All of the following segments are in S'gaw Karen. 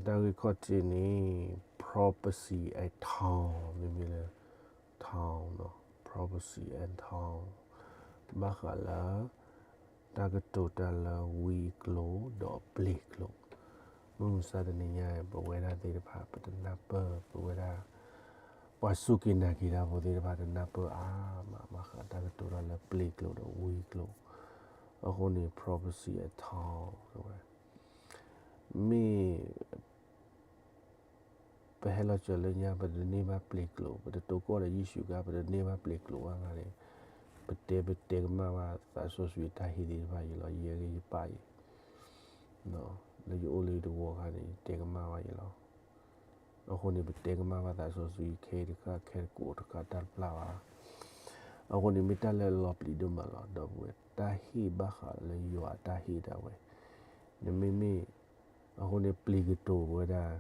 တၢ်ဂ့ၢ်ခီၣ်ထံးန့ၣ် prophecy and tongue မ့မ့ၢ်လၢ tongue နီၤ prophecy and tongue ဘၣ်ဃးလၢ တၢ်ကတိၤတၢ်လၢဝံအကျိာ်ဒီးပျ့ၤကျိာ်, မုၢ်မဆါတနံၤညါ ပဝဲဒၣ်သ့ၣ်တဖၣ် ပတနၢ်ပၢၢ် ပဝဲဒၣ် ပှၤစူၢ်က့ၤနာ်က့ၤတၢ်ဖိသ့ၣ်တဖၣ် တနၢ်ပၢၢ်အါမး ဘၣ်ဃးတၢ်ကတိၤတၢ်လၢပျ့ၤကျိာ်ဒီးဝံကျိာ်, အဃိန့ၣ် prophecy and tongue ဝဲ မ့ၢ် ပဟဲလီၤစၢၤလၢညါ ပတန့ၢ်ဘၣ်ပျ့ၤကျိာ်, ပတတိၤကီၢ်ဒီးယ့ၣ်ၡူးခါ ပတန့ၢ်ဘၣ်ပျ့ၤကျိာ်ဘၣ်န့ၣ်, ပတဲ ပတဲကမၣ်ဘၣ်သးစီဆှံအတၢ်ဟ့ၣ်သ့ၣ်တဖၣ်ယံၤလီၤ. ယဲဂ့ၤယပၢ်အံၤ လၢယအိၣ်လၢယတဝီခါန့ၣ် ယတဲကမၣ်ဘၣ်ယံၤလီၤ. အဃိန့ၣ် ပတဲကမၣ်ဘၣ်သးစီဆှံခဲအံၤတဃၣ် ခဲတကိးတဃၣ် တၢ်တပျၢ်ဘၣ်. အဃိန့ၣ် မ့ၢ်တၢ်လၢအလီၤပျံၤဒိၣ်မးလီၤ. ဒီပုၢ်ဝဲၢ် တၢ်ဟ့ၣ်ဘၣ်ဃးလၢယွၤအတၢ်ဟ့ၣ်ဒၣ်ဝဲ, နမ့မ့ၢ် အဃိန့ၣ် ပျ့ၤကတိၤဝဲဒၣ်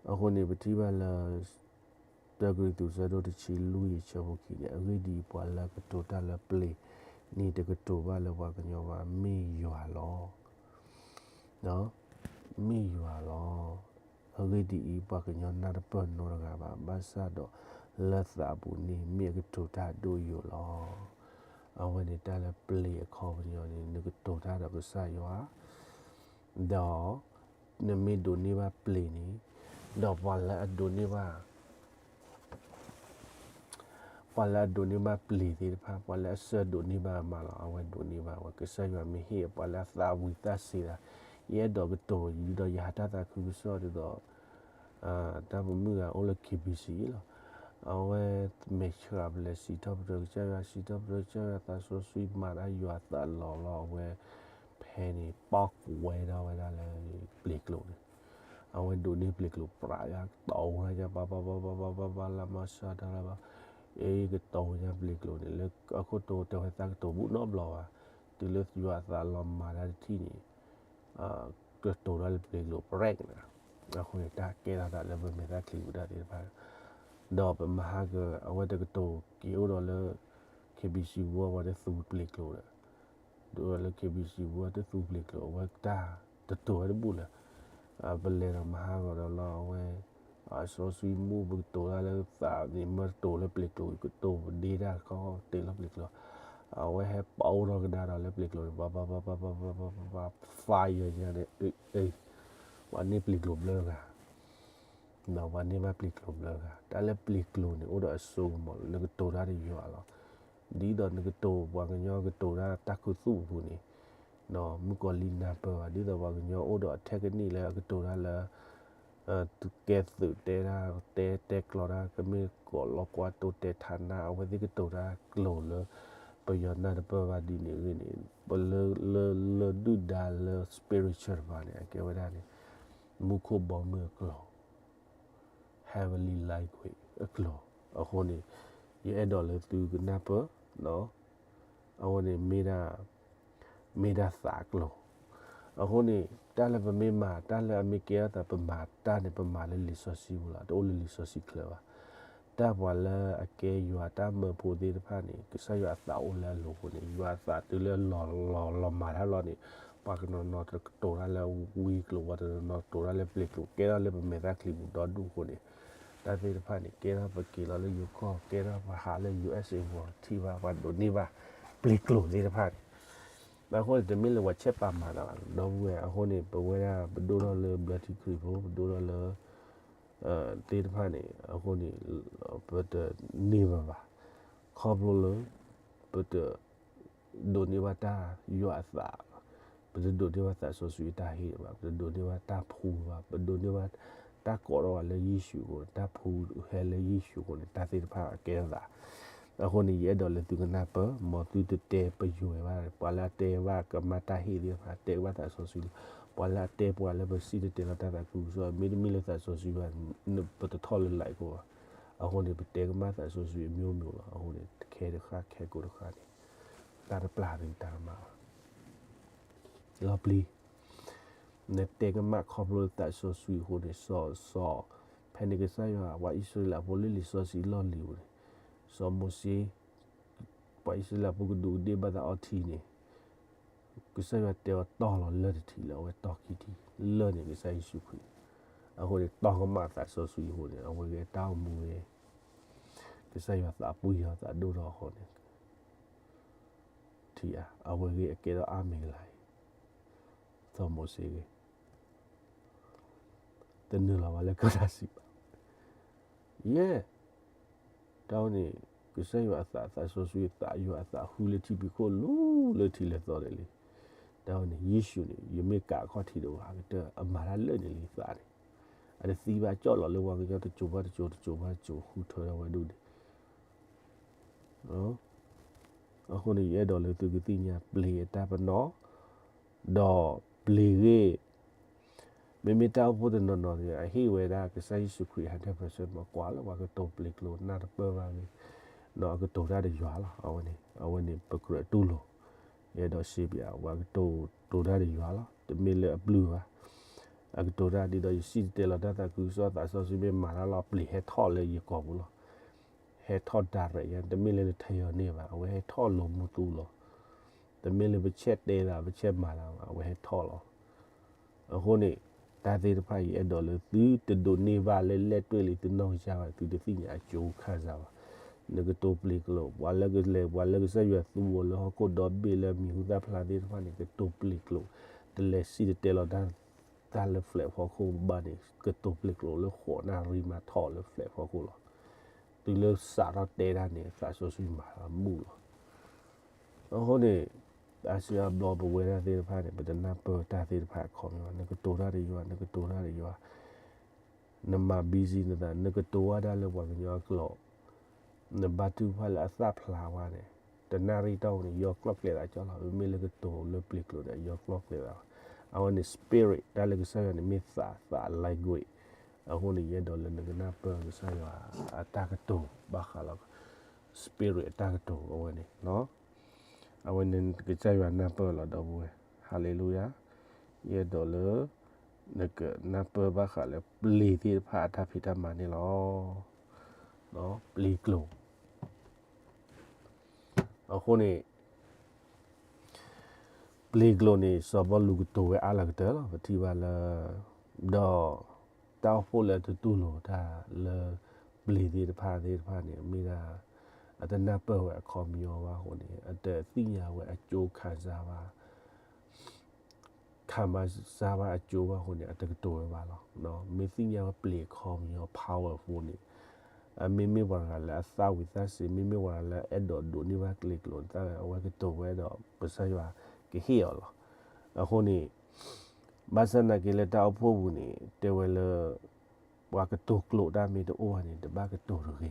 အဃိန့ၣ် ပထံၣ်ဘၣ်လၢ တၢကရံၣ်သူး ဆၢဒိၣ်တဆံလွံၢ် အဆၢဖိခံန့ၣ်, အဂ့ၢ်ဒ်အံၤ ပှၤလၢအကတိၤတၢ်လၢပျ့ၤန့ၣ် တကတိၤဘၣ်လၢပှၤကညီဘၣ်, မ့ၢ်ယွၤလီၤ. မ့ၢ်ယွၤလီၤ. အဂ့ၢ်ဒ်အံၤ, ပှၤကညီနၢ်တပၢၢ်နီတဂၤဘၣ်, ဘၣ်ဆၣ်ဒီးလၢသးအပူၤန့ၣ် မ့ၢ်အကတိၤတၢ်အဒိၣ်အယိာ်လီၤ. အဝဲန့ၣ်တၢ်လၢပျ့ၤအခီပညီန့ၣ် နကတိၤတၢ်ဒီးကစၢ်ယွၤ ဒီး နမ့ၢ်ဒိးန့ၢ်ဘၣ်ပျ့ၤန့ၣ်, ဒီးပှၤလၢအဒိးန့ၢ်ဘၣ် ပှၤလၢအဒိးန့ၢ်ဘၣ်ပျ့ၤသ့ၣ်တဖၣ်, ပှၤလၢအဆၢဒိးန့ၢ်ဘၣ်အမးလီၤ. အဝဲဒိးန့ၢ်ဘၣ်ဝဲ, ကစၢ်ယွၤမ့ၢ်ဟ့ၣ်ပှၤလၢအသးဝံၤသးစ့ၤသး, ယအဲၣ်ဒိးကတိၤဒ်သိးယဟးတၢ်သးခုကစီၣ်ဒ်သိး တၢ်ပမုၣ်ဂၤအိၣ်လၢ K B C လီၤ. အဝဲမဲာ်ဆှးပလဲၤစံးထီၣ်ပတြၢၤကစၢ်ယွၤ, စံးထီၣ်ပတြၢၤကစၢ်ယွၤ, သးစီဆှံမၤတၢ်ယွၤအသးလီၤလီၤ. အဝဲဖဲန့ၣ် ပီၣ်ကွဲထီၣ်ဝဲဒၣ်လၢပျ့ၤကျိာ်န့ၣ်, အဝဲဒိးန့ၢ်ပျ့ၤကျိာ်ပြးယါ ကတီၤဝဲဒၣ် ပၤပၤပၤပၤပၤပၤပၤ လၢမၤစၢၤတၢ်လၢဘၣ်, အ့ ကတီၤဝဲဒၣ်ပျ့ၤကျိာ်န့ၣ် လၢအခိၣ်တီတဲဝဲသးကတိၤဘူးနီတဘျီဘၣ်, တုၤလၢယွၤအသးလီၤမၤတၢ်တထံၣ်န့ၣ် ကတိၤတၢ်လၢပျ့ၤကျိာ်ပြးန့ၣ်, အဃိန့ၣ် တၢ်ကဲထီၣ်သးလၢပမဲာ်သၣ်ချံပူၤတၢ်သ့ၣ်တဖၣ်, ဒီးပမၤဟါက အဝဲတကတိၤက့ၤအိၣ်ဒီးလၢ K B C ပူၤ အဝဲတသူပျ့ၤကျိာ်ဒီး ဒ်လၢ K B C ပူၤတသူပျ့ၤကျိာ် အဝဲတၢ်တတိၤဝဲတဘူၣ်လၢၤ, ပလဲၤဒီးမၤဟါဂီၤဒီးလီၤ အဝဲ စီဆှံမူပကတိၤတၢ်လၢသးန့ၣ် မ့ၢ်တတိၤလၢပျ့ၤကျိာ် ကတိၤပဒ့တၢ်တခီတ့ၢ်လၢပျ့ၤကျိာ်, အဝဲဟဲပာ်အိၣ်ထီၣ်ကဒါဒီးလၢပျ့ၤကျိာ်န့ၣ် ပၤပၤပၤပၤပၤပၤပၤ fire ညါန့ၣ်, ပှၤန့ၢ်ပျ့ၤကျိာ်ဘျၢတဂၤ ပှၤန့ၢ်ဘၣ်ပျ့ၤကျိာ်ဘျၢတဂၤ, တၢ်လၢပျ့ၤကျိာ်န့ၣ် အိၣ်ဒီးအစိကမီၤလီၤ, နကတိၤတၢ်ဒီးယွၤလီၤ. ဒ်သိးနကတိၤပှၤကညီကတိၤတၢ်တၢ်ခူသူၣ်အပူၤန့ၣ်, မုၣ်ကီၤလံၢ်နၢ်ပၢၢ်ဘၣ်, ဒ်သိးပှၤကညီအိၣ်ဒီးအထဲကနံၣ်လၢအကတိၤတၢ်လၢ ကဲသုးတဲတၢ် တဲတဲကျိးတၢ် ကမ့ၢ်ကိးလီၤကွၢ်တိတဲာ်ထးနါ အဝဲသ့ၣ်ကတိၤတၢ်ကျိာ်လၢ ပယီၤနၢ်တပၢၢ်ဘၣ်ဒ်န့ၣ်အဂ့ၢ်န့ၣ်, ပလၢလၢလၢဒုၣ်ဒါလၢ spiritual တဖၣ်န့ၣ် အကဲဝဲဒၣ်န့ၣ် မူခိၣ်ဘီမုၢ်အကျိာ် heavenly language အကျိာ်, အဃိန့ၣ် ယအဲၣ်ဒိးလၢသုကနၢ်ပၢၢ် အဃိန့ၣ် မ့ၢ်ဒၣ် မ့ၢ်ဒၣ်သးအကျိာ်, အဃိန့ၣ် တၢ်လၢပမ့ၢ်မၤ တၢ်လၢအမ့ၢ်ကဲထီၣ်သး ပမၤတၢ်န့ၣ် ပမၤလၢလံာ်စီဆှံပူၤလီၤ, တအိၣ်လၢလံာ်စီဆှံချၢဘၣ်. တၢ်ပှၤလၢအကဲယွၤတၢ်မၢဖိသ့ၣ်တဖၣ်န့ၣ် ကစၢ်ယွၤအသးအိၣ်လၢအလိၤအဃိန့ၣ် ယွၤအသးတုၤလၢအလီၤလီၤလီၤမၤတၢ်လီၤန့ၣ် ပှၤကနီၤနီၤကတိၤတၢ်လၢဝံကျိာ် ပှၤတနီၤနီၤကတိၤတၢ်လၢပျ့ၤကျိာ် ကဲထီၣ်လၢပမဲာ်သၣ်ချံပူၤဒီဒူၣ်အဃိန့ၣ် တၢ်သ့ၣ်တဖၣ်န့ၣ် ကဲထီၣ်ပက့ၤလီၤလၢယိၤကီၢ် ကဲထီၣ်ပဟးလၢ ယူၢ်အ့ၣ်စ့ ပထံၣ်ဘၣ် ပှၤဒိးန့ၢ်ဘၣ် ပျ့ၤကျိာ်သ့ၣ်တဖၣ်န့ၣ် အဃိန့ၣ် တမ့ၢ်လၢပှၤဆဲးပာ်မၤတၢ်ဘၣ် ဒီပုၢ်ဝဲၢ် အဃိန့ၣ် ပဝဲဒၣ် ပဒိၣ်ထီၣ်လၢဘျၢထံခရံာ်ဖိ ပဒိၣ်ထီၣ်လၢ သ့ၣ်တဖၣ်န့ၣ် အဃိန့ၣ် ပတန့ၢ်ဘၣ်ဘၣ် ခီဖျိလၢ ပတ ဒိးန့ၢ်ဘၣ်တၢ်ယွၤအသး, ပတဒိးန့ၢ်ဘၣ်သးစီဆှံအတၢ်ဟ့ၣ်ဘၣ်, ပတဒိးန့ၢ်ဘၣ်တၢ်ဖှူဘၣ်, ပဒိးန့ၢ်ဘၣ်တၢ်ကိးထီၣ်ဘၣ်လၢယ့ၣ်ၡူးအဃိန့ၣ် တၢ်ဖှူဟဲလၢယ့ၣ်ၡူးအဃိန့ၣ် တၢ်သ့ၣ်တဖၣ်အကဲထီၣ်သး. အဃိန့ၣ် ယအဲၣ်ဒိးလၢသုကနၢ်ပၢၢ် မ်သုတတဲပယွဲဘၣ်, ပှၤလၢအတဲဘၣ်ကမၣ်တၢ်ဟ့ၣ်သ့ၣ်တဖၣ် တဲကမၣ်သးစီဆှံလီၤ. ပှၤလၢအတဲပှၤလၢပစံၣ်တဲၤတဲလီၤတၢ်သးခုကစီၣ် မ့တမ့ၢ်လၢသးစီဆှံဘၣ် ပတထီၣ်လၢ live ခိၣ်ဘၣ်. အဃိန့ၣ် ပတဲကမၣ်သးစီဆှံအမျိုးမျိုးလီၤ. အဃိန့ၣ် ခဲတဃၣ်ခဲကိးတဃၣ်န့ၣ် တၢ်တပျၢ်သ့တၢ်ကမၣ်ဘၣ်. လီၤပျံၤ နတဲကမၣ်ခီဖျိလၢသးစီဆှံအဃိန့ၣ် စီၤ စီၤ ဖဲန့ၣ်ကစၢ်ယွၤ ပှၤအံၣ်စရ့လးဖိလၢလံာ်စီဆှံအလီၢ်လံၤပူၤန့ၣ် စီၤမိၤၡ့ ပှၤအံၣ်စရ့လးဖိကဒူးကဒ့ၣ်ဘၣ်သးအီထံန့ၣ် ကစၢ်ယွၤတဲအီၤတီၢ်လီၤလၢၢ်တထံးလၢအဝဲတီၢ်ခံထံၣ်, လၢၢ်န့ၣ်ကစၢ်ယ့ၣ်ၡူးခရံာ်, အဃိန့ၣ်တီၢ်ကမၣ်သးစီဆှံအဃိန့ၣ် အဝဲဂ့ၤအတၢ်အိၣ်မူဂ့ၤ, ကစၢ်ယွၤသးပှံၢ်အီၤသးဒိၣ်ထီၣ်အဃိန့ၣ် ထံၣ်ဧါ, အဝဲဂ့ၤအကဲထီၣ်အါမံၤကလၤအံၤ, သီမိၤၡ့ဂ့ၤ, တနုာ်လီၤဘၣ်လၢကစၢ်စံးဘၣ်, ယဲၢ် တၢ်ဝဲန့ၣ် ကစၢ်ယွၤအသး သးစီဆှံအသး ယွၤအသးဟူလၢထံဖံးခိၣ်လိၤလၢထံလဲၤသီန့ၣ်လံ. တၢ်ဝဲန့ၣ် ယ့ၣ်ၡူးန့ၣ် ယမ့ၢ်ကးအခီၣ်ထံးတဝၤ ကတၢၢ်အမၤတၢ်လၢာ်န့ၣ်လံသးန့ၣ်, အတသံဘၣ် ကၠီၣ်လီၤလၢပှၤကညီတစိၤဘၣ်တစိၤ တစိၤဘၣ်တစိၤ ဟူထၢထီၣ်ဝဲဒၣ်န့ၣ် အဃိန့ၣ် ယအဲၣ်ဒိးလၢသုကသ့ၣ်ညါပျ့ၤအတၢ်ပနီၣ်, ဒီးပျ့ၤဂ့ၤ, မ့မ့ၢ်တၢ်အိၣ်ဖှိၣ်တနီၤနီၤန့ၣ် အဟ့ၣ်ဝဲဒၣ်ကစၢ်ယ့ၣ်ၡူးခရံာ် hundred percent မ့ၢ်ကွၢ်လၢပှၤကတိၤပျ့ၤကျိာ်နၢ်တပၢၢ်ဘၣ်ဂ့ၤ, ဒီးအကတိၤတၢ်ဒီးယွၤလီၤ. အဝဲန့ၣ် အဝဲန့ၣ်ပကြၢးတူၢ်လိာ်, ယအဲၣ်ဒိးစံးဘၣ် ပှၤကတိၤ တိၤတၢ်ဒီးယွၤလီၤ. တမ့ၢ်လၢအဘျုးဘၣ်, အကတိၤတၢ်ဒ်သိးယစံၣ်တဲၤတဲလီၤတၢ်သးခုကစီၣ်သးစီဆှံမ့ၢ်မၤတၢ်လီၤ ပျ့ၤဟဲထီၣ်လၢယကိာ်ပူၤလီၤ. ဟဲထီၣ် direct ယၤ တမ့ၢ်လၢနထၢအီၤန့ၢ်ဘၣ်, အဝဲဟဲထီၣ်လီၤမူသူလီၤ. တမ့ၢ်လၢပဆဲးတဲသး ပဆဲးမၤသးဘၣ်, အဝဲဟဲထီၣ်လီၤ. အဃိန့ၣ် တၢ်သ့ၣ်တဖၣ်အံၤ ယအဲၣ်ဒိးလၢသုတဒိးန့ၢ်ဘၣ်လၢလဲၣ်တွဲၣ်လံ သုနီၢ်ကစၢ်ဘၣ် သုတသ့ၣ်ညါအကၠိခၣ်စၢ်ဘၣ်. နကတိၤပျ့ၤကျိာ် ပှၤလၢကလဲၤ ပှၤလၢကစၢ်ယွၤသူအီၤလၢဟီၣ်ခိၣ်ဒီဘ့ၣ်လၢမံၤဟူသၣ်ဖျါသ့ၣ်တဖၣ်န့ၣ် ကတိၤပျ့ၤကျိာ် တလဲၤစံၣ်တဲၤတဲလီၤတၢ် တၢ်လၢ flat ဖီခိၣ်ဘၣ်န့ၣ် ကတိၤပျ့ၤကျိာ်လၢဃိးနၣ်ရံၣ်မးထီၣ်လၢ flat ဖီခိၣ်လီၤ. တုၤလၢစးထီၣ်တဲတၢ်န့ၣ် သးစီဆှံမၤလီၤမူလီၤ. အဃိန့ၣ် အါစုအါဘျီပဝဲဒၣ်သ့ၣ်တဖၣ်န့ၣ် ပတနၢ်ပၢၢ်တၢ်သ့ၣ်တဖၣ်အခီပညီ, နကတိၤတၢ်ဒီးယွၤ နကတိၤတၢ်ဒီးယွၤ, နမၤ busy နသး နကတိၤဝဲဒၣ်လၢပှၤကညီအကျိာ်, နဘါထုကဖၣ်လၢအသၣ်ဖျါဝဲန့ၣ် တနၣ်ရံၣ်တီၢ်ပူၤန့ၣ် ယီၤကျီၢ်ကျဲသးကၠီလီၤ. မ့မ့ၢ်လၢကတိၤလၢပျ့ၤကျိာ်န့ၣ် ယီၤကျီၢ်ကျဲသးဘၣ်. အဝဲန့ၣ် spirit တၢ်လၢကစၢ်ယွၤန့ၣ် မ့ၢ်သး သး language. အဃိန့ၣ် ယအဲၣ်ဒိးလၢနကနၢ်ပၢၢ်ကစၢ်ယွၤအတၢ်ကတိၤဘၣ်ဃးလီၤ spirit အတၢ်ကတိၤအဝဲန့ၣ် အဝဲန့ၣ်ကစၢ်ယွၤနၢ်ပၢၢ်လီၤ ဒီပုၢ်ဝဲၢ်, ဟါလ့လူယၤ, ယအဲၣ်ဒိးလၢ နကနၢ်ပၢၢ်ဘၣ်ဃးလၢပျ့ၤသ့ၣ်တဖၣ်အတၢ်ဖံးတၢ်မၤန့ၣ်လီၤ. ပျ့ၤကျိာ် အဃိန့ၣ် ပျ့ၤကျိာ်န့ၣ် စီၤပီလူးကတိၤဝဲအါလၢကတၢၢ်လီၤ ပထံၣ်ဘၣ်လၢ ဒီး တၢ်အိၣ်ဖှိၣ်လၢအတတူၢ်လိာ်တၢ်လၢ ပျ့ၤသ့ၣ်တဖၣ်သ့ၣ်တဖၣ်န့ၣ် မ့ၢ်ဒၣ် အတနၢ်ပၢၢ်ဝဲအခီပညီဘၣ်အဃိန့ၣ် အတသ့ၣ်ညါဝဲအကၠိခးစၢ်ဘၣ် ခးမၤစၢ်ဘၣ်အကၠိဘၣ်အဃိန့ၣ် အတကတိၤဝဲဘၣ်လီၤ. မ့ၢ်သ့ၣ်ညါဝဲပျ့ၤအခီပညီ powerful န့ၣ် အမ့မ့ၢ်ပှၤတဂၤလၢအသၣ်ဝံၤသၣ်စ့ၤ မ့မ့ၢ်ပှၤတဂၤလၢအဲၣ်ဒိးဒိးန့ၢ်ဘၣ်ပျ့ၤကျိာ်န့ၣ် အဝဲကတိၤဝဲဒီးကစၢ်ယွၤကဟ့ၣ်အီၤလီၤ. အဃိန့ၣ် ဘၣ်ဆၣ်သနာ်က့လၢတၢ်အိၣ်ဖှိၣ်ပူၤန့ၣ် တဲဝဲလၢ ပှၤကတိၤကျိာ်တၢ်မ့ၢ်တအိၣ်ဘၣ်န့ၣ် တဘၣ်ကတိၤတဂ့ၤ.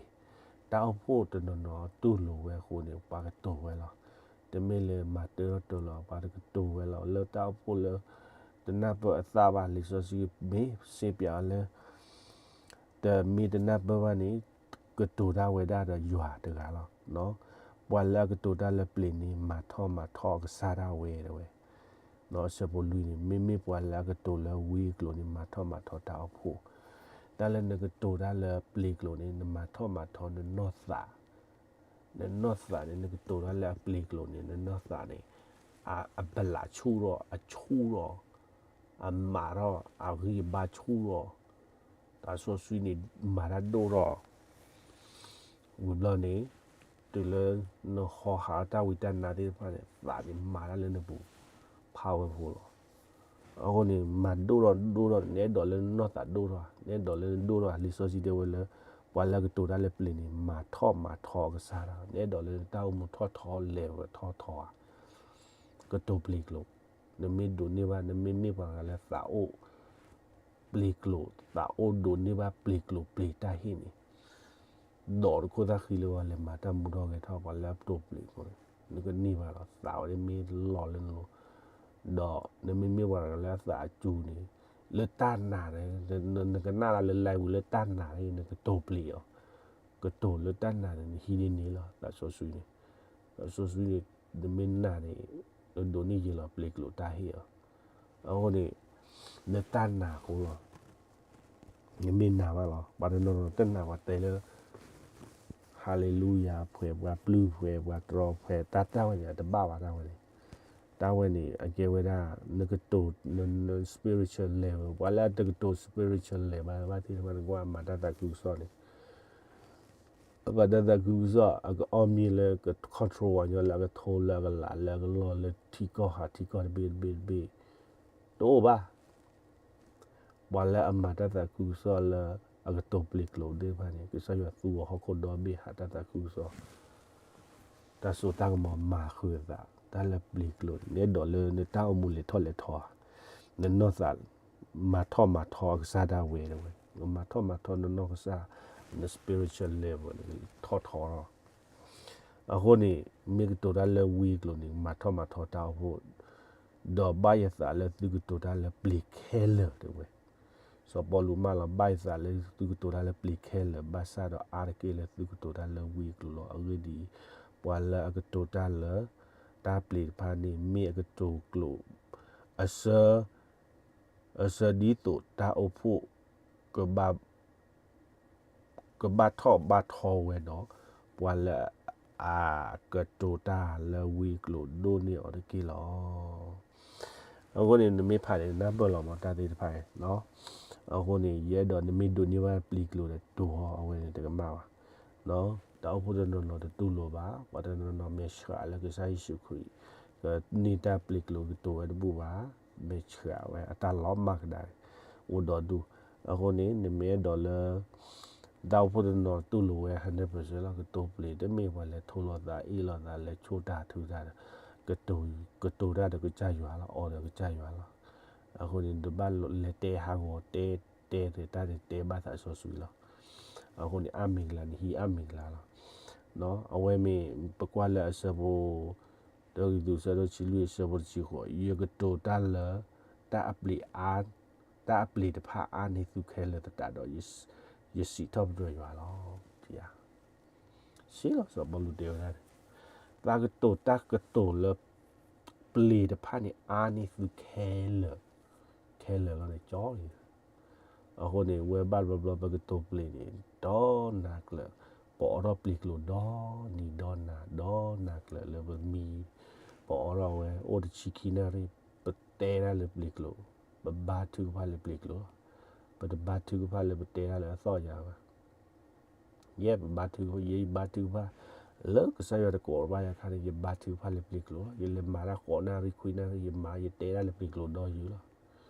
တၢ်အိၣ်ဖှိၣ်တနီၤနီၤတူၢ်လိာ်ဝဲအဃိန့ၣ် ပှၤကတိၤဝဲလီၤ. တမ့ၢ်လၢမၤတၢထီၣ်တၢလီၤ ပှၤတကတိၤဝဲလီၤ. လၢတၢ်အိၣ်ဖှိၣ်လၢ တနၢ်ပၢၢ်အသၣ်ဘၣ် လံာ်စီဆှံမ့ၢ်စ့ပၠးအီၤလၢ တမ့ၢ်တနၢ်ပၢၢ်ဘၣ်န့ၣ် ကတိၤတၢ်ဝဲဒၣ်ဒီးယွၤတဂၤလီၤ. ပှၤလၢအကတိၤတၢ်လၢပျ့ၤန့ၣ် မၤထီၣ်မၤထီကစၢ်ဒၣ်ဝဲတဲဝဲ အဆၢဖိလွံၢ်န့ၣ် မ့မ့ၢ်ပှၤလၢအကတိၤလၢဝံအကျိာ်န့ၣ် မၤထီၣ်မၤထီတၢ်အိၣ်ဖှိၣ်, တၢ်လၢနကတိၤတၢ်လၢပျ့ၤကျိာ်န့ၣ် နမၤထီၣ်မၤထီနနီၢ်သး, နနီၢ်သးန့ၣ် နကတိၤတၢ်လၢအပျ့ၤကျိာ်န့ၣ် နနီၢ်သးန့ၣ် အဘလးဆူၣ်ထီၣ် အဆူၣ်ထီၣ် အမးထီၣ် အဂံၢ်အဘါဆူၣ်ထီၣ် သးစီဆှံန့ၣ် မၤတၢ်ဒိၣ်ထီၣ် ဝံၤဘျီန့ၣ် တုၤလၢနဟီဟးတၢ်ဝံတၢ်နါသ့ၣ်တဖၣ်န့ၣ် သးန့ၣ်မၤတၢ်လၢနပူၤ powerful လီၤ. အဃိန့ၣ် မၤဒိၣ်ထီၣ်ဒိၣ်ထီၣ် နအဲၣ်ဒိးလၢနနီၢ်သးဒိၣ်ထီၣ် နအဲၣ်ဒိးလၢနဒိၣ်ထီၣ် လံာ်စီဆှံတဲဝဲလၢ ပှၤလၢကတိၤတၢ်လၢပျ့ၤန့ၣ် မၤထီၣ်မၤထီကစၢ်ဒၣ် နအဲၣ်ဒိးလၢနတၢ်အိၣ်မူထီၣ်ထီ level ထီၣ်ထီဧါ ကတိၤပျ့ၤကျိာ် နမ့ၢ်ဒိးန့ၢ်ဘၣ် နမ့မ့ၢ်ပှၤတဂၤလၢသးအိၣ် ပျ့ၤကျိာ် သးအိၣ်ဒိးန့ၢ်ဘၣ်ပျ့ၤကျိာ်ပျ့ၤတၢ်ဟ့ၣ်န့ၣ် ဒီးတခိၣ်သၣ်ဃံလၢပှၤလဲၤမၤတၢ်မူထီၣ်ဂဲၤထီၣ် ပှၤလၢအတိၤပျ့ၤကျိာ်န့ၣ် နကန့ၢ်ဘၣ်လီၤ သးဝဲန့ၣ်မ့ၢ်လီၤလၢနလိၤ ဒီးနမ့မ့ၢ်ပှၤတဂၤလၢအသးအစူၤန့ၣ် လၢတၢ်နာ်န့ၣ် နကနၣ်လၢ live ဝံၤလၢတၢ်နာ်န့ၣ် နကတိၤပျ့ၤအီၤ ကတိၤလၢတၢ်နာ်န့ၣ် နဟံးန့ၢ်န့ၣ်လီၤ သးစီဆှံန့ၣ် သးစီဆှံန့ၣ် နမ့ၢ်နာ်န့ၣ် နဒိးန့ၢ်ယဲလီၤ ပျ့ၤကျိာ်တၢ်ဟ့ၣ်အီၤ အဃိန့ၣ် လၢတၢ်နာ်အဃိလီၤ နမ့ၢ်နာ်ဘၣ်လီၤ ပှၤတနီၤနီၤတနာ်ပှၤတဲလၢ ဟါလ့လူယၤ ဖှဲးပှၤပျုၢ်ဖှဲးပှၤတြီဖှဲး တၢ်တၢ်ဝဲန့ၣ် အတဘၣ်ဘၣ်တၢ်ဝဲန့ၣ် တၢ်ဝဲန့ၣ် အကဲဝဲဒၣ် နကတိၤ န န spiritual level ပှၤလၢအတကတိၤ spiritual level ဘၣ်သ့ၣ်တဖၣ် နကွၢ်အမၤတၢ်သးခုကစီၣ်န့ၣ် အမၤတၢ်သးခုကစီၣ် အကအီၣ်မ့ၢ်လၢက control ဝဲညီလၢအကထိလၢအကလးလၢအကလီၢ်လၢထံကီၢ်ဟးထံကီၢ်တဘ့ၣ်တဘ့ၣ်တဘ့ၣ် တအိၣ်ဘၣ် ပှၤလၢအမၤတၢ်သးခုကစီၣ်လၢ အကတိၤပျ့ၤကျိာ်သ့ၣ်တဖၣ်န့ၣ် ကစၢ်ယွၤသူအီၤဟီၣ်ခိၣ်ဒီဘ့ၣ်ဟးတၢ်သးခုကစီၣ် တၢ်စိတၢ်ကမီၤမၤဃုာ်အသး တၢ်လၢပျ့ၤကျိာ်န့ၣ် နအဲၣ်ဒိးလၢနတၢ်အိၣ်မူလဲၤထီၣ်လဲၤထီဧါ, နနီၢ်သး မၤထီၣ်မၤထီအကစၢ်ဒၣ်ဝဲတဝဲ, နမၤထီၣ်မၤထီနနီၢ်ကစၢ် န spiritual level န့ၣ် ထီၣ်ထီလီၤ. အဃိန့ၣ် မ့ၢ်ကတိၤတၢ်လၢဝံအကျိာ်န့ၣ် မၤထီၣ်မၤထီတၢ်အိၣ်ဖှိၣ်, ဒီးဘၣ်ယသးလၢသုကတိၤတၢ်လၢပျ့ၤခဲလၢာ်တဝဲ. စီၤပီလူးမၢလီၤ ဘၣ်ယသးလၢသုကတိၤတၢ်လၢပျ့ၤခဲလၢာ် ဘၣ်ဆၣ်ဒီးအါတက့ၢ်လၢသုကတိၤတၢ်လၢဝံအကျိာ်လီၤ. အဂ့ၢ်ဒ်အံၤ, ပှၤလၢအကတိၤတၢ်လၢ တၢ်ပျ့ၤတဖၣ်န့ၣ် မ့ၢ်အကတိၤကျိာ် အဆၢ အဆၢဒ်သိးတၢ်အိၣ်ဖှိၣ် ကဘၣ် ကဘၣ်ထီၣ်ဘၣ်ထီဝဲဒီး ပှၤလၢအကတိၤတၢ်လၢဝံအကျိာ်ဒိၣ်န့ၢ်အီၤတက့ၢ်လီၤ. အဃိန့ၣ် နမ့ၢ်ဖးန့ၣ် နၢ်ပၢၢ်လီၤမး တၢ်သ့ၣ်တဖၣ်န့ၣ်, အဃိန့ၣ် ယအဲၣ်ဒိးနမ့ၢ်ဒိးန့ၢ်ဘၣ်ပျ့ၤကျိာ်ဒီးတိၤအီၤ အဝဲန့ၣ်တကမၣ်ဘၣ်. တၢ်အိၣ်ဖှိၣ်တနီၤနီၤတတူၢ်လိာ်ဘၣ်, ပှၤတနီၤနီၤမဲာ်ဆှးလၢကစၢ်ယ့ၣ်ၡူးခရံာ် ကန့ၢ်တၢ်ပျ့ၤကျိာ်ကတိၤဝဲတဘူၣ်ဘၣ်, မဲာ်ဆှးဝဲအတၢ်လီၤမၢ်ကဒါန့ၣ် အိၣ်ဒီးဒူၣ်. အဃိန့ၣ် နမ့ၢ်အဲၣ်ဒိးလၢ တၢ်အိၣ်ဖှိၣ်တနီၤတူၢ်လိာ်ဝဲ hundred percent လီၤ, ကတိၤပျ့ၤ တမ့ၢ်ပှၤလဲၤထိလိာ်သးအ့ၣ်လိာ်သး လဲၤဆိၣ်တၢ်ထုတၢ်ဒီး ကတိၤတၢ်ဒီးကစၢ်ယွၤလီၤ, အီၤဒီးကစၢ်ယွၤလီၤ. အဃိန့ၣ် တဘၣ်လဲၤတဲဟးဂီၤတဲတဲတၢ်န့ၣ် တဲဘၣ်သးစီဆှံလီၤ. အဃိန့ၣ် အါမံၤကလၤန့ၣ် ဟံးအါမံၤကလၤလီၤ. အဝဲမ့ၢ်ပကွၢ်လၢအဆၢဖိ တၢကံၢ်သူးဆၢဒိၣ်ဆံလွံၢ်အဆၢဖိတဆံဃိး, ယကတိၤတၢ်လၢ တၢ်အပျ့ၤအါ တၢ်အပျ့ၤတဖၣ်အါန့ၢ်သုခဲလၢာ်သတးဒီး ယစံးထီၣ်ပတြၢၤယွၤလီၤ. စံးလီၤ စီၤပီလူးတဲဝဲဒၣ်န့ၣ်, သးကတိၤတၢ်ကတိၤလၢ ပျ့ၤတဖၣ်န့ၣ် အါန့ၢ်သုခဲလၢာ်, ခဲလၢာ်လီၤန့ၣ်ကၠီလံ. အဃိန့ၣ် ဝဲဘၣ်တဘျီဘျီပကတိၤပျ့ၤန့ၣ် ဒီနၤကျၢၤ, ပအိးထီၣ်ပျ့ၤကျိာ်ဒီနံၤဒီနၤ ဒီနၤကျၢၤလၢပမံၤ, ပအိးထီၣ်ဝဲ အိၣ်တဆံခံနၣ်ရံၣ် ပတဲတၢ်လၢပျ့ၤကျိာ်, ပဘါထုကဖၣ်လၢပျ့ၤကျိာ်လီၤ. ပတဘါထုကဖၣ်လၢပတဲတၢ်လၢအသီၣ်ယၤဘၣ်. ယဲ ပဘါထုကဖၣ် ယဲယဘါထုကဖၣ် လၢကစၢ်ယွၤတကိးဘၣ်ယၤခါန့ၣ် ယဘါထုကဖၣ်လၢပျ့ၤကျိာ်လီၤ. ယလဲၤမၤတၢ်ဃိးနၣ်ရံၣ်ခွံနၣ်ရံၣ် ယမၤ ယတဲတၢ်လၢပျ့ၤကျိာ်ဒီယုာ်လီၤ.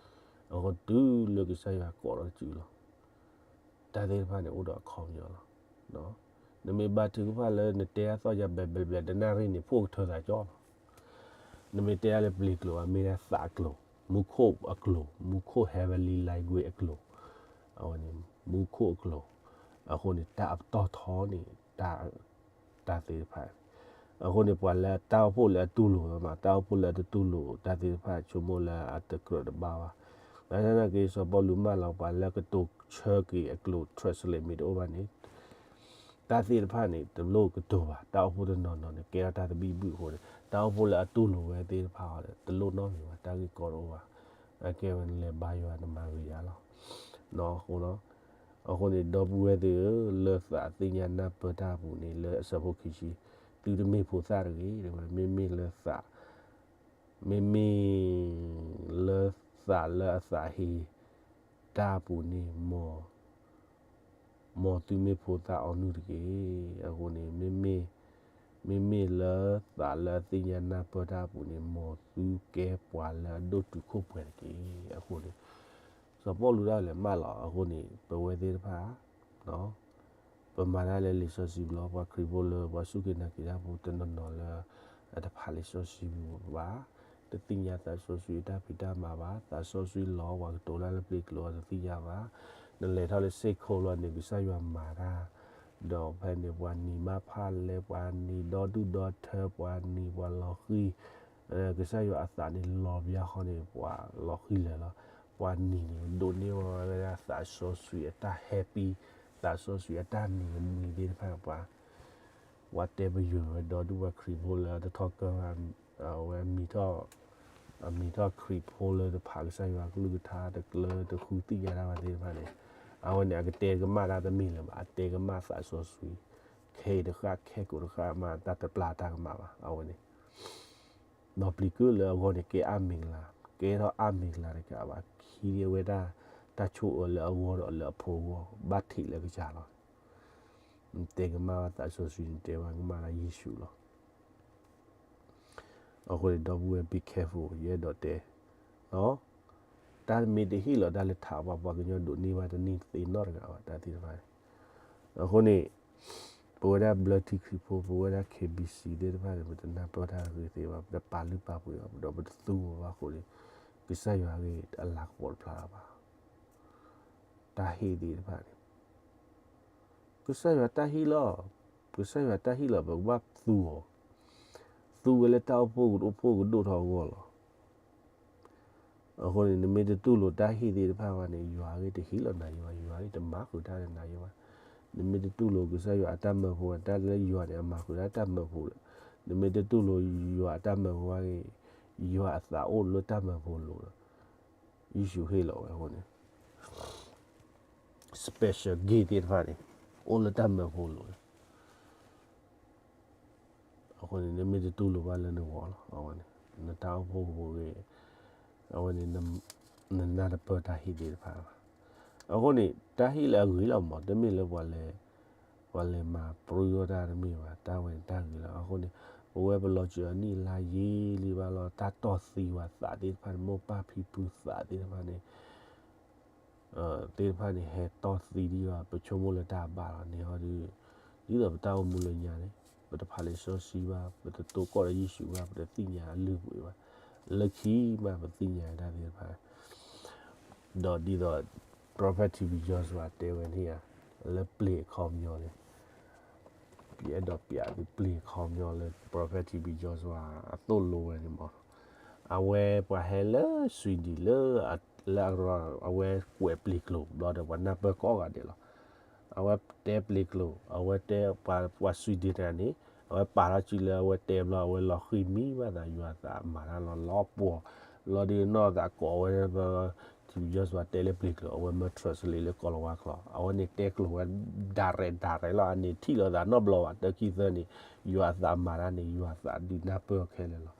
အဃိတုၤလၢကစၢ်ယွၤကိးထီၣ်စုလီၤ. တၢ်သ့ၣ်တဖၣ်န့ၣ် အိၣ်ဒီးအခီပညီလီၤ. နမ့ၢ်ဘါထုကဖၣ်လၢနတဲအသီၣ်ယၤဘျဲးဘျဲးဘျဲး တနၣ်ရံၣ်န့ၣ် ဖှိၣ်ကထၢသးကၠီလီၤ. နမ့ၢ်တဲဒၣ်လၢပျ့ၤကျိာ် အမ့ၢ်ဒၣ်သးအကျိာ်, မူခိၣ်အကျိာ်, မူခိၣ် heavenly language အကျိာ်, အဝဲန့ၣ် မူခိၣ်အကျိာ်, အဃိန့ၣ် တၢ်အပတီၢ်ထီန့ၣ် တၢ် တၢ်သ့ၣ်တဖၣ်, အဃိန့ၣ် ပှၤလၢတၢ်အိၣ်ဖှိၣ်လၢအတူၢ်လိာ်ဝဲမး တၢ်အိၣ်ဖှိၣ်လၢအတတူၢ်လိာ်တၢ်သ့ၣ်တဖၣ် ဆိကမိၣ်လၢအတကြၢးတဘၣ်ဘၣ်. ဘၣ်ဆၣ်သနာ်က့ စီၤပီလူးမၢလီၤ ပှၤလၢကတိၤဆၢက့ၤအကျိာ် translate မ့ၢ်တအိၣ်ဘၣ်န့ၣ် တၢ်သ့ၣ်တဖၣ်န့ၣ် တလိၣ်ကတိၤဘၣ်. တၢ်အိၣ်ဖှိၣ်တနီၤနီၤန့ၣ် ကဲထီၣ်တၢ်သဘံၣ်ဘုၣ်အဃိန့ၣ် တၢ်အိၣ်ဖှိၣ်လၢအတူၢ်လိာ်ဝဲသ့ၣ်တဖၣ်အီၤဒီး တလိၣ်နီတမံၤဘၣ် တၢ်ဂ့ၢ်ကီတအိၣ်ဘၣ်. အကဲဝဲနလဲၤဘါယွၤနမၤဂ့ၤယၤလီၤ. အဃိ အဃိန့ၣ် ဒီပုၢ်ဝဲၢ်သ့ၣ်ဧၢ, လၢသးသ့ၣ်ညါနၢ်ပၢၢ်တၢ်အပူၤန့ၣ် လၢအဆၢဖိခံဆံ, သုတမ့ၢ်ဖိသၣ်တဂ့ၤ, မ့မ့ၢ်လၢသး, မ့မ့ၢ်လၢသးလၢအသးဟ့တၢ်အပူၤန့ၣ် မ်သုမ့ၢ်ဖိသၣ်အီနုၢ်တက့ၢ်. အဃိန့ၣ် မ့မ့ၢ်လၢသးလၢအသ့ၣ်ညါနၢ်ပၢၢ်တၢ်အပူၤန့ၣ် မ်သုကဲပှၤလၢအဒိၣ်တုာ်ခိၣ်ပှဲၤတက့ၢ်. အဃိန့ၣ် စီၤပီလူးဒၣ်လဲာ်မၢလီၤ. အဃိန့ၣ် ပဝဲသ့ၣ်တဖၣ် ပမၤတၢ်လၢလံာ်စီဆှံပူၤလီၤ. ပှၤခရံာ်ဖိလၢပှၤစူၢ်က့ၤနာ်က့ၤတၢ်ဖိတနီၤနီၤလၢ အတဖးလံာ်စီဆှံပူၤဘၣ်, တသ့ၣ်ညါသးစီဆှံအတၢ်ဖံးတၢ်မၤဘၣ်, သးစီဆှံလီၤ ပှၤကတိၤတၢ်လၢပျ့ၤကျိာ်အီၤတသ့ၣ်ညါဘၣ်, နလဲၤထီၣ်လၢစ့ၢ်ခိၣ်လီၤန့ၣ် ကစၢ်ယွၤမၤတၢ်, ဒီးဖဲန့ၣ် ပှၤနံၤမးဖးလဲ ပှၤနံၤဒီဒူၣ်ဒီထၢ ပှၤနံၤပှၤလီၤဃံၤ, ကစၢ်ယွၤအသးန့ၣ်လီၤဘျါဃီန့ၣ် ပှၤလီၤဃံၤလၢာ်လီၤ. ပှၤနံၤန့ၣ် ဒိးန့ၢ်ဝဲဒၣ်သးစီဆှံအတၢ် happy, သးစီဆှံအတၢ်နံၤကမှံၤသ့ၣ်တဖၣ် ပှၤ ပှၤတဲပယွဲၢ်ဝဲဒီဒူၣ်ပှၤခရံာ်ဖိလၢတထီၣ်ကၢၢ်ဘၣ်, အဝဲ အမံၤထီၣ်ခရံာ်ဖိလၢတဖးကစၢ်ယွၤကလုၢ်ကထါ တကျၢၤတဃုသ့ၣ်ညါတၢ်ဘၣ်သ့ၣ်တဖၣ်န့ၣ်, အဝဲန့ၣ် အကတဲကမၣ်တၢ်တမ့ၢ်လၢၤဘၣ်, အတဲကမၣ်သးစီဆှံ, ခဲအံၤတဃၣ်ခဲကိာ်တဃၣ်မး တၢ်တပျၢ်တၢ်ကမၣ်ဘၣ်. အဝဲန့ၣ် နီၢ်ပျံၤကုၣ်လၢအဂီၢ်န့ၣ် ကဲအါမ့ၢ်ကလၤ, ကဲထီၣ်အါမ့ၢ်ကလၤတကးဘၣ်, ခံဒဝဲဒၣ် တၢ်ဆိၣ်အၢလၢအဂီၢ်ဒီးလၢအဖိအဂီၢ် ဘၣ်ထံးလၢကစၢ်လီၤ. တဲကမၣ်ဘၣ်သးစီဆှံန့ၣ် တဲဘၣ်ကမၣ်လၢယ့ၣ်ၡူးလီၤ. အဃိန့ၣ် ဒီပုၢ်ဝဲၢ် be careful ယအဲၣ်ဒိးတဲ, တၢ်တမ့ၢ်တဟ့ၣ်လီၤတၢ်လၢထးပှၤ ပှၤကညီဒိးန့ၢ်ဘၣ်တန့ၢ်သ့နီတဂၤဘၣ် တၢ်သ့ၣ်တဖၣ်န့ၣ်. အဃိန့ၣ် ပဝဲဒၣ်ဘျၢထံခရံာ်ဖိ ပဝဲဒၣ် K B C သ့ၣ်တဖၣ်န့ၣ် ပတနၢ်ပၢၢ်တၢ်ဂ့ၤသ့ဘၣ်, ပတပာ်လုၢ်ပာ်ပှ့ၤဘၣ်, ဒီးပတသူအီၤဘၣ်အဃိန့ၣ် ကစၢ်ယွၤဂ့ၢ်အလၤကပီၤတဖျါလၢၤဘၣ်. တၢ်ဟ့ၣ်သ့ၣ်တဖၣ်န့ၣ် ကစၢ်ယွၤတၢ်ဟ့ၣ်လီၤ, ကစၢ်ယွၤတၢ်ဟ့ၣ်လီၤ ပကဘၣ်သူအီၤ, သူဝဲလၢတၢ်အိၣ်ဖှိၣ်ကအိၣ်ဖှိၣ်ကဒိၣ်ထီၣ်အဂီၢ်လီၤ. အဃိန့ၣ် နမ့ၢ်တတူၢ်လိာ်တၢ်ဟ့ၣ်သ့ၣ်တဖၣ်ဘၣ်န့ၣ် ယွၤဂ့ၢ်တဟ့ၣ်လီၤနၤယဘၣ်, ယွၤဂ့ၢ်တမၤဃုာ်တၢ်လၢနၤယဘၣ်. နမ့ၢ်တတူၢ်လိာ်ကစၢ်ယွၤအတၢ်မၢဖိ တၢ်လၢယွၤန့ၣ် အမၤဃုာ်တၢ်တၢ်မၢဖိဒီး, နမ့ၢ်တတူၢ်လိာ်ယွၤအတၢ်မၢဖိဘၣ်ဂ့ၢ်, ယွၤအသးအိၣ်လၢတၢ်မၢဖိလိၤဒီး ယ့ၣ်ၡူးဟ့ၣ်လီၤဝဲအဃိန့ၣ် special gift သ့ၣ်တဖၣ်န့ၣ် အိၣ်လၢတၢ်မၢဖိလိၤလီၤ. အဃိန့ၣ် နမ့ၢ်တတူၢ်လိာ်ဘၣ်လၢနဂီၢ်လီၤ, အဝဲန့ၣ် နတၢ်အိၣ်ဖှိၣ်ကဖိဂ့ၤ, အဝဲန့ၣ် နနၢ်တပၢၢ်တၢ်ဟ့ၣ်သ့ၣ်တဖၣ်ဘၣ်. အဃိန့ၣ် တၢ်ဟ့ၣ်လၢအဂ့ၤလီၤမး, တမ့ၢ်လၢပှၤလဲၤ, ပှၤလဲၤမၤပြူယီၢ်တၢ်တမ့ၢ်ဘၣ်, တၢ်ဝဲန့ၣ်တၢ်ဂ့ၤလီၤ. အဃိန့ၣ် ပဝဲပလီၤစၢၤအနံၣ်အလါယံာ်လံဘၣ်လီၤ, တၢ်တီၢ်သံဝဲသးသ့ၣ်တဖၣ်န့ၣ်, မိၢ်ပၢ်ဖံဖုသးသ့ၣ်တဖၣ်န့ၣ် သ့ၣ်တဖၣ်န့ၣ် ဟဲတီၢ်သံဒံးဘၣ်, ပဆိကမိၣ်လၢတၢ်ဘၣ်လီၤန့ၣ်ဟီဒီး, ဒ်သိးပတၢ်အိၣ်မူလၢညါန့ၣ် ပတဖးလံာ်စီဆှံဘၣ်, ပတတိကီၢ်ဒီးယ့ၣ်ၡူးဘၣ်, ပတသ့ၣ်ညါအလုၢ်အပှ့ၤဘၣ်, လၢခံမးပသ့ၣ်ညါတၢ်သ့ၣ်တဖၣ်, ဒီးဒ်သိး Prophet T B Joshua တဲဝဲန့ၣ်ဧါ, လၢပျ့ၤအခီပညီန့ၣ် ပအဲၣ်ဒိးပျးသုပျ့ၤအခီပညီလၢ Prophet T B Joshua အသိၣ်လိဝဲန့ၣ်မး, အဝဲပှၤဟဲလၢ Sweden လၢ လၢအရၤ အဝဲကွဲးပျ့ၤကျိာ်ဘျီဒီး ပှၤနၢ်ပၢၢ်ကိးဂၤဒဲးလီၤ. အဝဲတဲပျ့ၤကျိာ်, အဝဲတဲပှၤ ပှၤ Sweden တဂၤန့ၣ် အဝဲပာ်ထီၣ်စုလၢအဝဲတဲဘျီ အဝဲလီၤဃံၤမံဘၣ်သး ယွၤသးမၤတၢ်လီၤ လီၤပှီၢ်, လီၤဒုးနီၢ်သးကိးဝဲ T B Joshua တဲလၢပျ့ၤကျိာ် အဝဲမၢ translate လၢကိၤလၤဝါကျိာ်, အဝဲန့ၣ်တဲကျိာ်ဝဲ direct direct လီၤ, အန့ၣ်ထံၣ်လိာ်သးနီတဘျီဘၣ်, တခံသၢန့ၣ် ယွၤအသးမၤတၢ်န့ၣ် ယွၤသးဒုးနၢ်ပၢၢ်အီၤခဲလၢာ်လီၤ.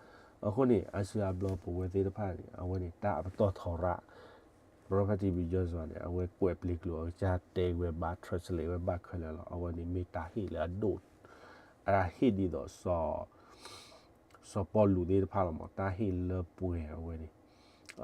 အဃိန့ၣ် အါစုအါဘျီပဝဲသ့ၣ်တဖၣ်န့ၣ် အဝဲန့ၣ်တၢ်ပတီၢ်ထီရၣ် Prophet T B Joshua န့ၣ် အဝဲကွဲးပျ့ၤကျိာ် အကစၢ်တဲဝဲဘၣ် translate ဝဲဘၣ်ခဲလၢာ်လီၤ. အဝဲန့ၣ်မ့ၢ်တၢ်ဟ့ၣ်လၢအဒိၣ်, အတၢ်ဟ့ၣ်ဒ်သိး စီၤပီလူးသ့ၣ်တဖၣ်လီၤမး, တၢ်ဟ့ၣ်လၢပှဲၤအဝဲန့ၣ်.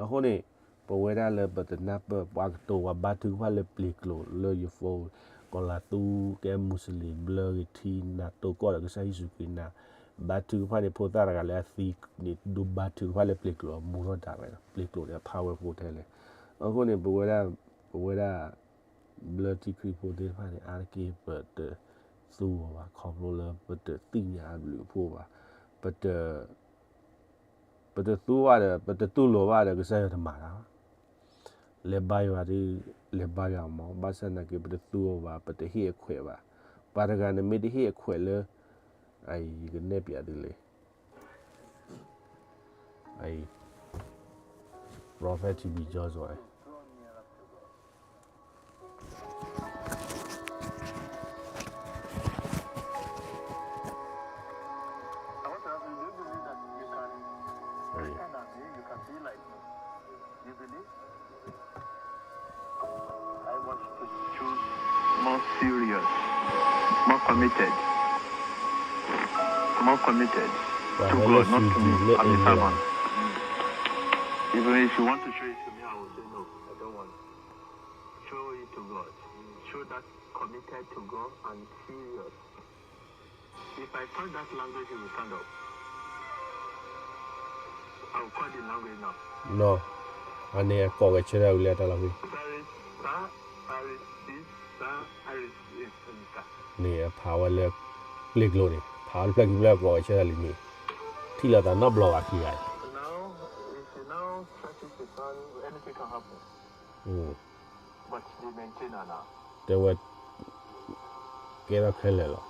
အဃိန့ၣ် ပဝဲဒၣ်လၢပတနၢ်ပၢၢ် ပှၤကတိၤပှၤဘါထုကဖၣ်လၢပျ့ၤကျိာ်လၢယဖိ, ကီၤလၤသူကဲ Muslim ဘျၢဂ့ၤထံ နၢ်တိကီၢ်ဒီးကစၢ်ယ့ၣ်ၡူးခရံာ်နၤ, ဘါထုကဖၣ်န့ၣ်ဖိသၣ်တဂၤလၢအသံန့ၣ် ဒိးဘါထုကဖၣ်လၢပျ့ၤကျိာ်အမူထီၣ်ဒၣ်ဝဲ, ပျ့ၤကျိာ်န့ၣ် အ powerful ထဲလဲၣ်. အဃိန့ၣ် ပဝဲဒၣ်, ပဝဲဒၣ် ဘျၢထံခရံာ်ဖိသ့ၣ်တဖၣ်န့ၣ် အါတက့ၢ်ပတသူအီၤဘၣ် ခီဖျိလၢပတသ့ၣ်ညါအဘျုးအဖှိၣ်ဘၣ်, ပတ ပတသူဘၣ်ဒီး ပတတူၢ်လိာ်ဘၣ်ဒီး ကစၢ်ယွၤတမၤတၢ်ဘၣ်. လဲၤဘါယွၤဒီး လဲၤဘါယွၤမး, ဘၣ်ဆၣ်သနာ်က့ ပတသူအီၤဘၣ်, ပတဟ့ၣ်အခွဲးဘၣ်. ပှၤတဂၤန့ၣ်မ့ၢ်တဟ့ၣ်အခွဲးလၢ, အံၤ ယကနဲၣ်ပျးသုလံ, အံၤ Prophet T B Joshua အံၤ I want you to choose more serious, more committed, more committed to God, not to me. I'm a servant. Even if you want to show it to me, I will say no, I don't want. Show it to God. Show that committed to God and serious. If I touch that language, you will stand up. I will call the language now. No. အန့ၣ် အကိးဂဲၤဆၢထၢၣ်ဝံၤလၢ တၢ်လီၢ်ဝံၤ Paris, Paris, Paris, န့ၣ် အဖးဝဲလၢ ပျ့ၤကျိာ်န့ၣ် ဖးဝဲတဖျၢၣ်ခံဖျၢၣ် အကိးဂဲၤဆၢထၢၣ်လံန့ၣ် ထံၣ်လိာ်သးနီတဘျီဘၣ်ခံဂၤ But they maintain တဲဝဲ ကဲထီၣ်ခဲလၢာ်လီၤ.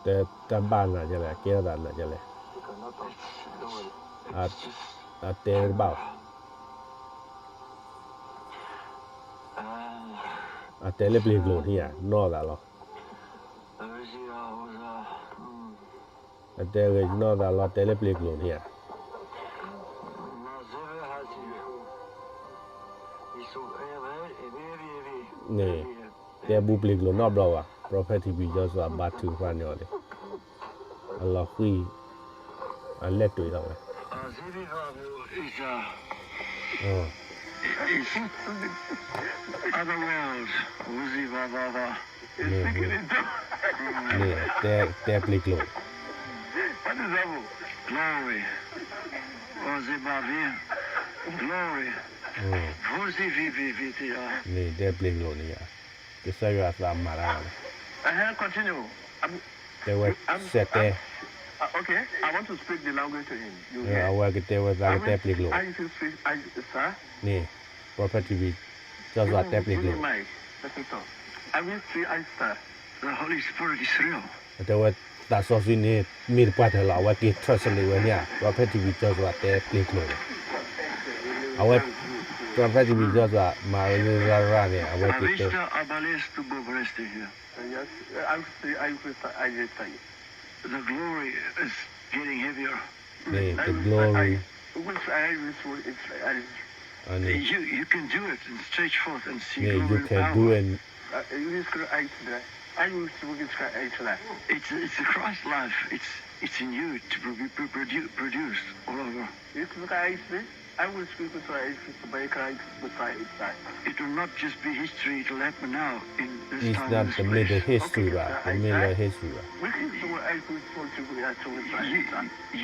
တဲတၢ်ဘၣ်နၤဒ်လဲၣ်, ကဲထီၣ်သးနၤဒ်လဲၣ်. အတဲတဘၣ်ဘၣ်. အတဲလၢပျ့ၤကျိာ်န့ၣ်ဧါ, နီၢ်သးလီၤ. အတဲဂ့ၤနီၢ်သးလီၤတဲလၢပျ့ၤကျိာ်န့ᣣ်ဧါ, န့ၣ်, တဲဘူးပျ့ၤကျိာ်နီတဘျီဘၣ်, Prophet T B Joshua ဘါထုကဖၣ်န့ၢ်အီၤန့ၣ်, အလီၤဃံၤ, အလဲၢ်တွံးလီၤဝဲ Other world, Wuzi Vavava. န့ၣ်, တဲပျ့ၤကျိာ်, glory, Wuzi Vavava, glory, Wuzi Viviviti. န့ၣ် တဲပျ့ၤကျိာ်န့ၣ်ဧါ, ကစၢ်ယွၤအသးမၤတၢ်လီၤန့ၣ်, တဲဝဲစဲးတဲ, အဝဲကတဲဝဲသးကတဲပျ့ၤကျိာ်, န့ၣ်, Prophet T B Joshua တဲပျ့ၤကျိာ်, အတဲဝဲသးစီဆှံန့ၣ် မ့ၢ်တပှၢ်တၢၢ်လီၤ, အဝဲက့ၤ translate ဝဲန့ၣ်ဧါ, Prophet T B Joshua တဲပျ့ၤကျိာ်န့ၣ်, အဝဲ Prophet T B Joshua မၤဝဲလၢရၢ်ရၢ်န့ၣ် အဝဲက့ၤတဲ The glory is getting heavier. န့ၣ် the glory, you can do it and stretch forth and see glory and power. It's, it's the Christ life. It's, it's in you to be produ- produced all over. It will not just be history, it will happen now in this time and this place. It's not the middle history ဘၣ်, တမ့ၢ်လၢ history ဘၣ်.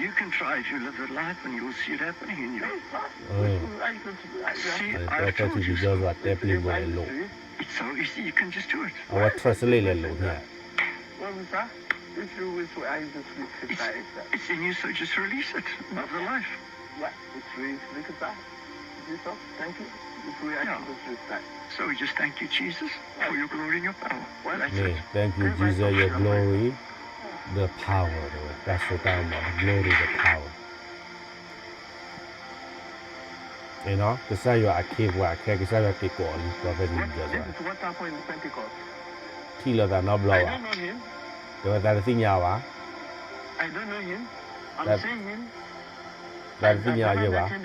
You can try if you live that life and you will see it happening in you. See, I've told you so. It's so easy, you can just do it. အဝဲ translate လဲၤလိာ်န့ၣ်ဧါ. It's in you, so just release it. Love the life. Yeah. So we just thank you, Jesus, for your glory and your power. Thank you, Jesus, your glory, the power, တၢ်စိတၢ်ကမီၤ, the glory, the power. ကစၢ်ယွၤအခ့အပှၤခဲ ကစၢ်ယွၤက့ၤကိးအီၤလံ prophet န့ၣ် ထံၣ်လိာ်သးနီတဘျီဘၣ်, တဲဝဲသးတသ့ၣ်ညါဘၣ်, သးတသ့ၣ်ညါယဲဘၣ်, သးတထံၣ်အီၤနီတဘျီဘၣ်, လၢ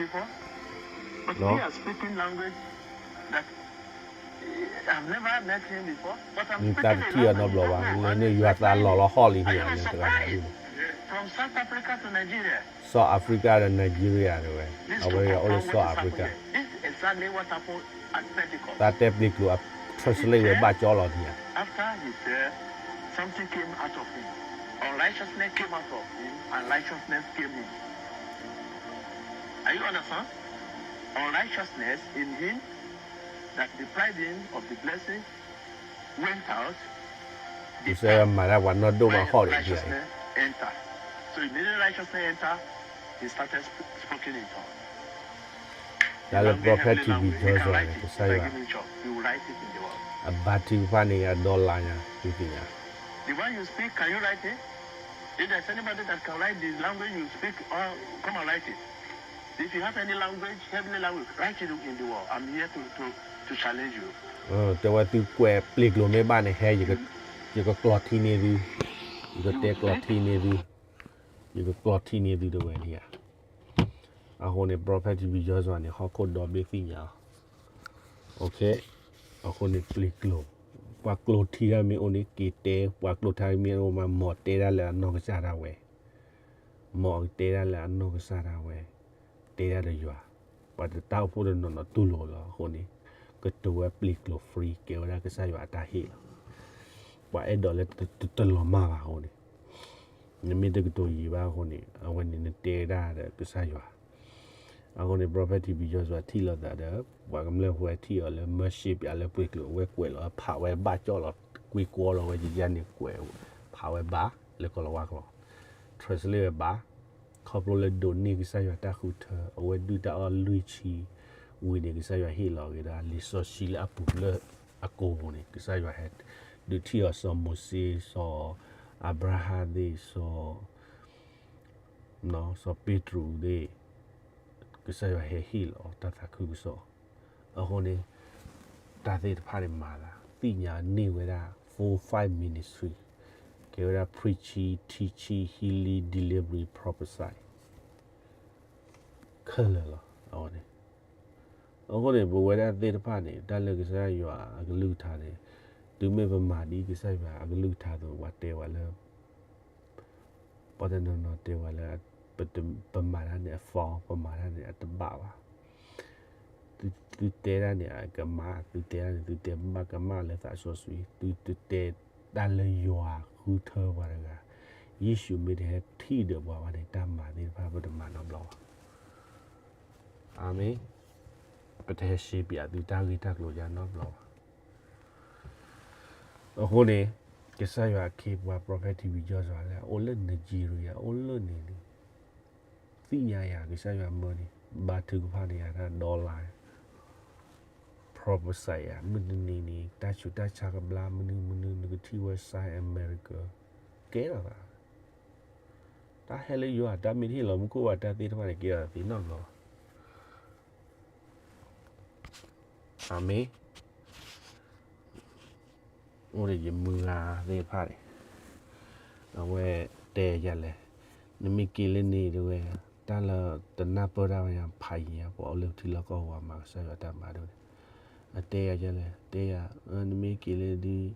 န့ၣ်ယွၤသးလီၤလီၤဟီၣ်လံန့ၣ် တဂၤန့ၣ် South Africa ဒီး Nigeria တဲဝဲ, အဝဲအိၣ်လၢ South Africa, သးတဲပျ့ၤကျိာ် အ translate ဝဲဘၣ်ကၠီလီၤန့ၣ်ဧါ. Went out, ကစၢ်ယွၤမၤတၢ်ပှၤနီၢ်ဒိၣ်မးဟီၣ်ဒံးန့ၣ်, တၢ်လၢ prophet T B Joshua န့ၣ် ကစၢ်ယွၤ အဘါထုကဖၣ်န့ၢ်အဒီလါညါ သုသ့ၣ်ညါ The one you speak, can you write it? If there's anybody that can write the language you speak, uh, come and write it. If you have any language, heavenly language, write it in the wall. I'm here to, to, to challenge you. တဲဝဲသုကွဲးပျ့ၤကျိာ်မ့ၢ်ဘၣ်န့ၣ် ဟဲ ယကကျီၢ်ထံန့ၢ်သု, ယကတဲကျီၢ်ထံန့ၢ်သု, ယကကျီၢ်ထံန့ၢ်သုတဝဲန့ၣ်ဧါ. အဃိန့ၣ် prophet T B Joshua န့ၣ် ဟီၣ်ခိၣ်ဒီဘ့ၣ်သ့ၣ်ညါအီၤ, အဃိန့ၣ်ပျ့ၤကျိာ်, ပှၤကျိာ်ထံတၢ်မ့ၢ်အိၣ်န့ၣ် က့ၤတဲ, ပှၤကျိာ်ထံတၢ်မ့ၢ်အိၣ်မး မ်တဲဒၣ်လၢအနီၢ်ကစၢ်ဒၣ်ဝဲ, မ်အကတဲဒၣ်လၢအနီၢ်ကစၢ်ဒၣ်ဝဲ, တဲဒၣ်ဒီးယွၤ, ပှၤတၢ်အိၣ်ဖှိၣ်တနီၤနီၤတူၢ်လိာ်လီၤ. အဃိန့ၣ် ကတိၤဝဲပျ့ၤကျိာ် free ကဲဝဲဒၣ်ကစၢ်ယွၤအတၢ်ဟ့ၣ်လီၤ. ပှၤအဲၣ်ဒိးလၢတလီၤမၢ်ဘၣ်အဃိန့ၣ်, နမ့ၢ်တကတိၤယံာ်ဘၣ်အဃိန့ၣ် အဝဲန့ၣ်နတဲဒၣ်ဒီးကစၢ်ယွၤ အဃိန့ၣ် prophet T B Joshua ထံၣ်လိာ်သးဒီး ပှၤကမျၢၢ်ဖိထံၣ်အီၤလၢ mercy ပျးလၢပျ့ၤကျိာ် အဝဲကွဲးလီၤ ဖးဝဲဘၣ်ကၠီလီၤ, ကွံာ်ကွီလီၤဝဲယယါန့ၣ်ကွဲး, ဖးဝဲဘၣ်လၢကီၢ်လၤဝါကျိာ်, translate ဝဲဘၣ်, ခီဖျိလၢဒိးန့ၢ်ကစၢ်ယွၤတၢ်ဃုထၢ အဝဲဒုၣ်တၢ်အီၣ်လွံၢ်ဆံ, ဝံၤန့ၣ် ကစၢ်ယွၤဟ့ၣ်လီၤက့ၤဒၣ်လံာ်စီဆှံလၢအပူၤလၢအကိာ်ပူၤန့ၣ် ကစၢ်ယွၤဟဲဒုးထံၣ်အီၤ စီၤမိၤၡ့, စီၤအၤဘြၤဟၣ်သ့ၣ်, စီၤ စီၤပ့းတရူးသ့ၣ်, ကစၢ်ယွၤဟဲဟ့ၣ်လီၤတၢ်သးခုကစီၣ်, အဃိန့ၣ် တၢ်သ့ၣ်တဖၣ်န့ၣ်မၤသး သ့ၣ်ညါန့ၢ်ဝဲဒၣ် four five ministry, ကဲဝဲဒၣ် preaching, teaching, healing, delivering, prophecy ခဲလၢာ်လီၤ. အဝဲန့ၣ် အဃိန့ၣ် ပဝဲဒၣ်သ့ၣ်တဖၣ်န့ၣ် တၢ်လၢကစၢ်ယွၤအကလုၢ်ကထါန့ၣ် တုၤမ့ၢ်ပမၤဒ်ကစၢ်ယွၤအကလုၢ်ကထါအသိး ပှၤတဲဝဲလၢ ပှၤတနီၤနီၤတဲဝဲလၢ ပမၤတၢ်န့ၣ်အ false, ပမၤတၢ်န့ၣ်အတဘၣ်ဘၣ်. သုတဲတၢ်န့ၣ်အကမၣ်, သုတဲတၢ်န့ၣ် သုတဲဘၣ်ကမၣ်လၢသးစီဆှံ, သုတတဲတၢ်လၢယွၤဃုထၢပှၤတဂၤ, ယ့ၣ်ၡူးမ့ၢ်တဟဲထံၣ်ဒီးပှၤဘၣ်န့ၣ် တၢ်မၤသ့ၣ်တဖၣ်ပတမၤနီတဘျီဘၣ်. အၤမ့ၣ်. ပတဟဲရှဲပၠးသုတၢ်ဂ့ၢ်တၢ်ကျိၤယါနီတဘျီဘၣ်. အဃိန့ၣ် ကစၢ်ယွၤအခ့အပှၤ prophet ထံဝံၤကၠီၣ်စီၤလဲၣ် အိၣ်လၢ Nigeria အိၣ်လၢန့ၣ်န့ၣ် သ့ၣ်ညါယၤ ကစၢ်ယွၤမၢန့ၣ် ဘါထုကဖၣ်န့ၢ်ယၤတၢ် dollar, prophecy ယၤ မုၢ်တနံၤန့ၣ် တၢ်ဆူးတၢ်ဆါကဘျါ မနုၤမနုၤ နကထံၣ်ဝဲ sign and miracle ကဲထီၣ်သး တၢ်ဟဲလၢယွၤ တၢ်မ့ၢ်တဟ့ၣ်လီၤမူခိၣ်ဘၣ် တၢ်သ့ၣ်တဖၣ်န့ၣ် ကဲထီၣ်သ့နီတဘျီဘၣ်. အၤမ့ၣ်. အိၣ်ဒီးယမုၢ်ဂၤသ့ၣ်တဖၣ်န့ၣ် အဝဲတဲယၤလဲၣ်, နမ့ၢ်က့ၤလၢန့ၣ်တဲဝဲ, တၢ်လၢတနၢ်ပၢၢ်တၢ်ဝဲညါဖးယံၤညါ ပှၤအိၣ်လၢထံလီၢ်ကီၢ်ပူၤမၤကစၢ်ယွၤတၢ်မၤဒိၣ်န့ၣ်, အတဲယၤယဲလဲၣ်, တဲယၤ, နမ့ၢ်က့ၤလၢဒ်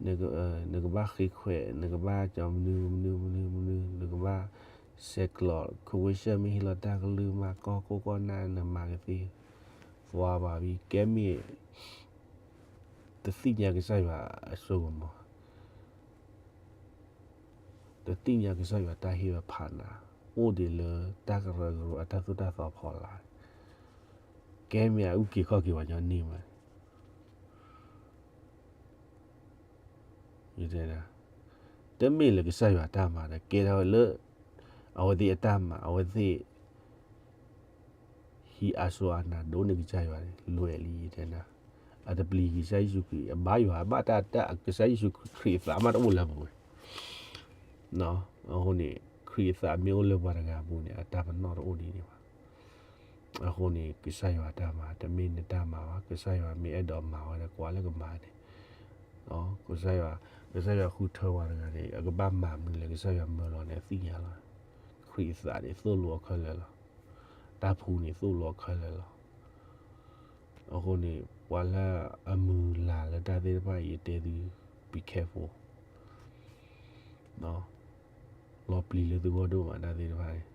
နကဘၣ်ဃ့ခွဲး, နကဘၣ်ကီမနုၤမနုၤမနုၤမနုၤ, နကဘၣ်ဆဲးကျိး, ခဝ့ၡၢၣ်မ့ၢ်ဟ့ၣ်လီၤတၢ်ကလုၢ်မၤကီၢ်ခိၣ်ကီၢ်နၢ် နမၤကသ့, ပှၤဘၣ်ဝံၤ ကဲမ့ၢ် တသ့ၣ်ညါကစၢ်ယွၤအစိကမီၤ, တသ့ၣ်ညါကစၢ်ယွၤတၢ်ဟ့ၣ်ဝဲဖးနၤ, အိၣ်ဒံးလၢတၢ်ကရၢကရိအတၢ်သိၣ်တၢ်သီဖီလာ်, ကဲမ့ၢ်အအုၣ်က့ၤခီၣ်က့ၤပှၤညီနံၢ်မး တမ့ၢ်လၢကစၢ်ယွၤတၢ်မၤဒီး ကဲထီၣ်ဝဲလၢ အဝဲသ့ၣ်အတၢ်မၤ အဝဲသ့ၣ် ဟံးအါစိၤအါနၤ ဒိးန့ၢ်ကစၢ်ယွၤန့ၣ် လွဲၢ်လံတဲနၤ, အတပျံၤကစၢ်ယ့ၣ်ၡူးခရံာ် အဘါယွၤဘၣ်တၢ် ကစၢ်ယ့ၣ်ၡူးခရံာ်အသးမးတအိၣ်လၢပူၤဝဲ အဃိန့ၣ် ခရံာ်အသးမ့ၢ်အိၣ်လၢပှၤတဂၤအပူၤန့ၣ် အတၢ်ပနီၣ်တအိၣ်ဒ်န့ၣ်ဘၣ်. အဃိန့ၣ် ကစၢ်ယွၤတၢ်မၤ တမ့ၢ်နတၢ်မၤဘၣ်, ကစၢ်ယွၤမ့ၢ်အဲၣ်ဒိးမၤဝဲဒီး ကွၢ်လၢကမၤန့ၣ်, ကစၢ်ယွၤ ကစၢ်ယွၤဃုထၢပှၤတဂၤန့ၣ် အကဘၣ်မၤမနုၤလဲၣ် ကစၢ်ယွၤမၢလီၤန့ၣ် အသ့ၣ်ညါလီၤ. ခရံာ်အသးန့ၣ် သိၣ်လိအီၤခဲလၢာ်လီၤ. တၢ်ဖှူန့ၣ် သိၣ်လိအီၤခဲလၢာ်လီၤ. အဃိန့ၣ် ပှၤလၢအမုၢ်လၢ်လၢတၢ်သ့ၣ်တဖၣ်အံၤ ယတဲသု be careful လီၤပျံၤလၢသုဂီၢ်ဒိၣ်မး တၢ်သ့ၣ်တဖၣ်န့ၣ်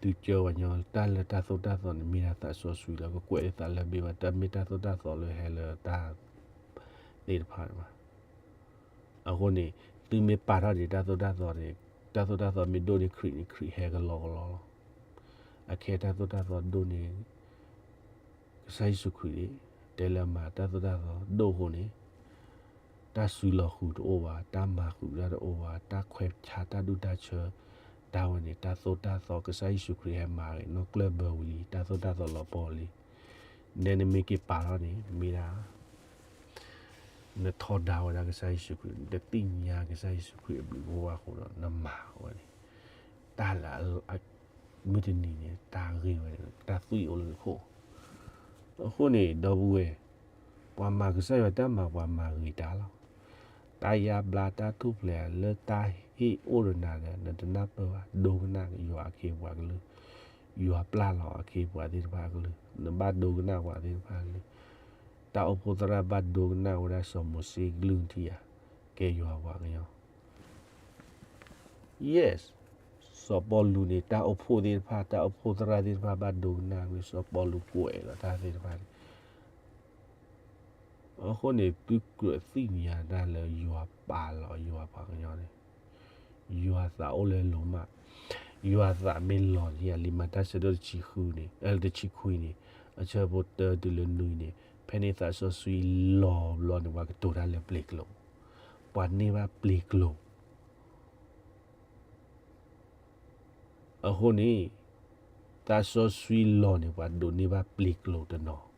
သုကၢပှၤညီ တၢ်လၢတၢ်သိၣ်တၢ်သီန့ၣ် မ့ၢ်ဒၣ်သးစီဆှံလၢကကွဲးလၢသးလၢဘ့ၣ်ဘၣ်, တမ့ၢ်တၢ်သိၣ်တၢ်သီလၢဟဲလၢတၢ်သ့ၣ်တဖၣ်ဘၣ်. အဃိန့ၣ် သုမ့ၢ်ပာ်ထီၣ်ဒံးတၢ်သိၣ်တၢ်သီန့ၣ် တၢ်သိၣ်တၢ်သီမ့ၢ်ဒိၣ်န့ၢ်ခရံာ်န့ၣ် ခရံာ်ဟဲကလီကလီလီၤ. အခဲတၢ်သိၣ်တၢ်သီဒိၣ်န့ၢ် ကစၢ်ယ့ၣ်ၡူးခရံာ်န့ၣ် တဲလၢမၤတၢ်သိၣ်တၢ်သီဒိၣ်အဃိန့ၣ် တၢ်စုလီၤဃုာ်တအိၣ်ဘၣ်, တၢ်မၤဃုာ်တၢ်တအိၣ်ဘၣ်, တၢ်ခွဲးဆါတၢ်ဒူၣ်တၢ်ဆၢ, တၢ်ဝဲန့ၣ် တၢ်သိၣ်တၢ်သီ ကစၢ်ယ့ၣ်ၡူးခရံာ်ဟဲမၤဂ့ၤ နီၢ်ကျၢၢ်ဘၢဝံၤလံ, တၢ်သိၣ်တၢ်သီလီၤပှီၢ်လံ. နဲနမ့ၢ်က့ၤပာ်ထီၣ်န့ၣ် မ့ၢ်ဒၣ် နထီဒါဝဲဒၣ်ကစၢ်ယ့ၣ်ၡူးခရံာ်, နတသ့ၣ်ညါကစၢ်ယ့ၣ်ၡူးခရံာ်အဘျုးအဖှိၣ်ဘၣ်အဃိဒီး နမၤဝဲန့ၣ် တၢ်လၢ မုၢ်တနံၤန့ၣ် တၢ်ဂ့ၢ်ဝဲန့ၣ် တၢ်သွံၣ်အိၣ်လၢနခိၣ်. အဃိန့ၣ် ဒီပုၢ်ဝဲၢ်, ပှၤမၤကစၢ်ယွၤတၢ်မၤ ပှၤမၤဂ့ၤတၢ်လီၤ. တၢ်ယါဘျါ တၢ်ထူၣ်ဖျဲးလၢတၢ်ဟ့ၣ်အိၣ်ဒီးနၤဒီး နတနၢ်ပၢၢ်ဘၣ်, ဒိကနၣ်ယွၤအခ့အပှၤကလုၢ်, ယွၤပျၢ်လီၤအခ့အပှၤသ့ၣ်တဖၣ်အကလုၢ်, နဘၣ်ဒိကနၣ်ပှၤသ့ၣ်တဖၣ်အကလုၢ်. တၢ်အိၣ်ဖှိၣ်သရၣ်ဘၣ်ဒိကနၣ်ဝဲဒၣ်စီၤမိၤၡ့ကလုၢ်ထံဧါ, ကဲယွၤပှၤကညီ Yes, စီၤပီလူးန့ၣ် တၢ်အိၣ်ဖှိၣ်သ့ၣ်တဖၣ် တၢ်အိၣ်ဖှိၣ်သရၣ်သ့ၣ်တဖၣ်ဘၣ်ဒိကနၣ်ဝဲ စီၤပီလူးကွဲးလီၤတၢ်သ့ၣ်တဖၣ်န့ၣ်. အဃိန့ၣ် သုကြၢးသ့ၣ်ညါတၢ်လၢယွၤပာ်လီၤယွၤပှၤကညီန့ၣ်, ယွၤသးအိၣ်လၢလိၤမး, ယွၤသးမ့ၢ်လီၤန့ၣ် လံာ်မၤတၢ်ဆၢဒိၣ်တဆံဃုန့ၣ်, တဆံခွံန့ၣ်, အဆၢဖိတၢတုၤလၢနွံန့ၣ်, ဖဲန့ၣ်သးစီဆှံလီၤဘျီန့ၣ် ပှၤကတိၤတၢ်လၢပျ့ၤကျိၤ, ပှၤန့ၢ်ဘၣ်ပျ့ၤကျိၤ အဃိန့ၣ် သးစီဆှံလီၤန့ၣ် ပှၤဒိးန့ၢ်ဘၣ်ပျ့ၤကျိၤတနီၤ,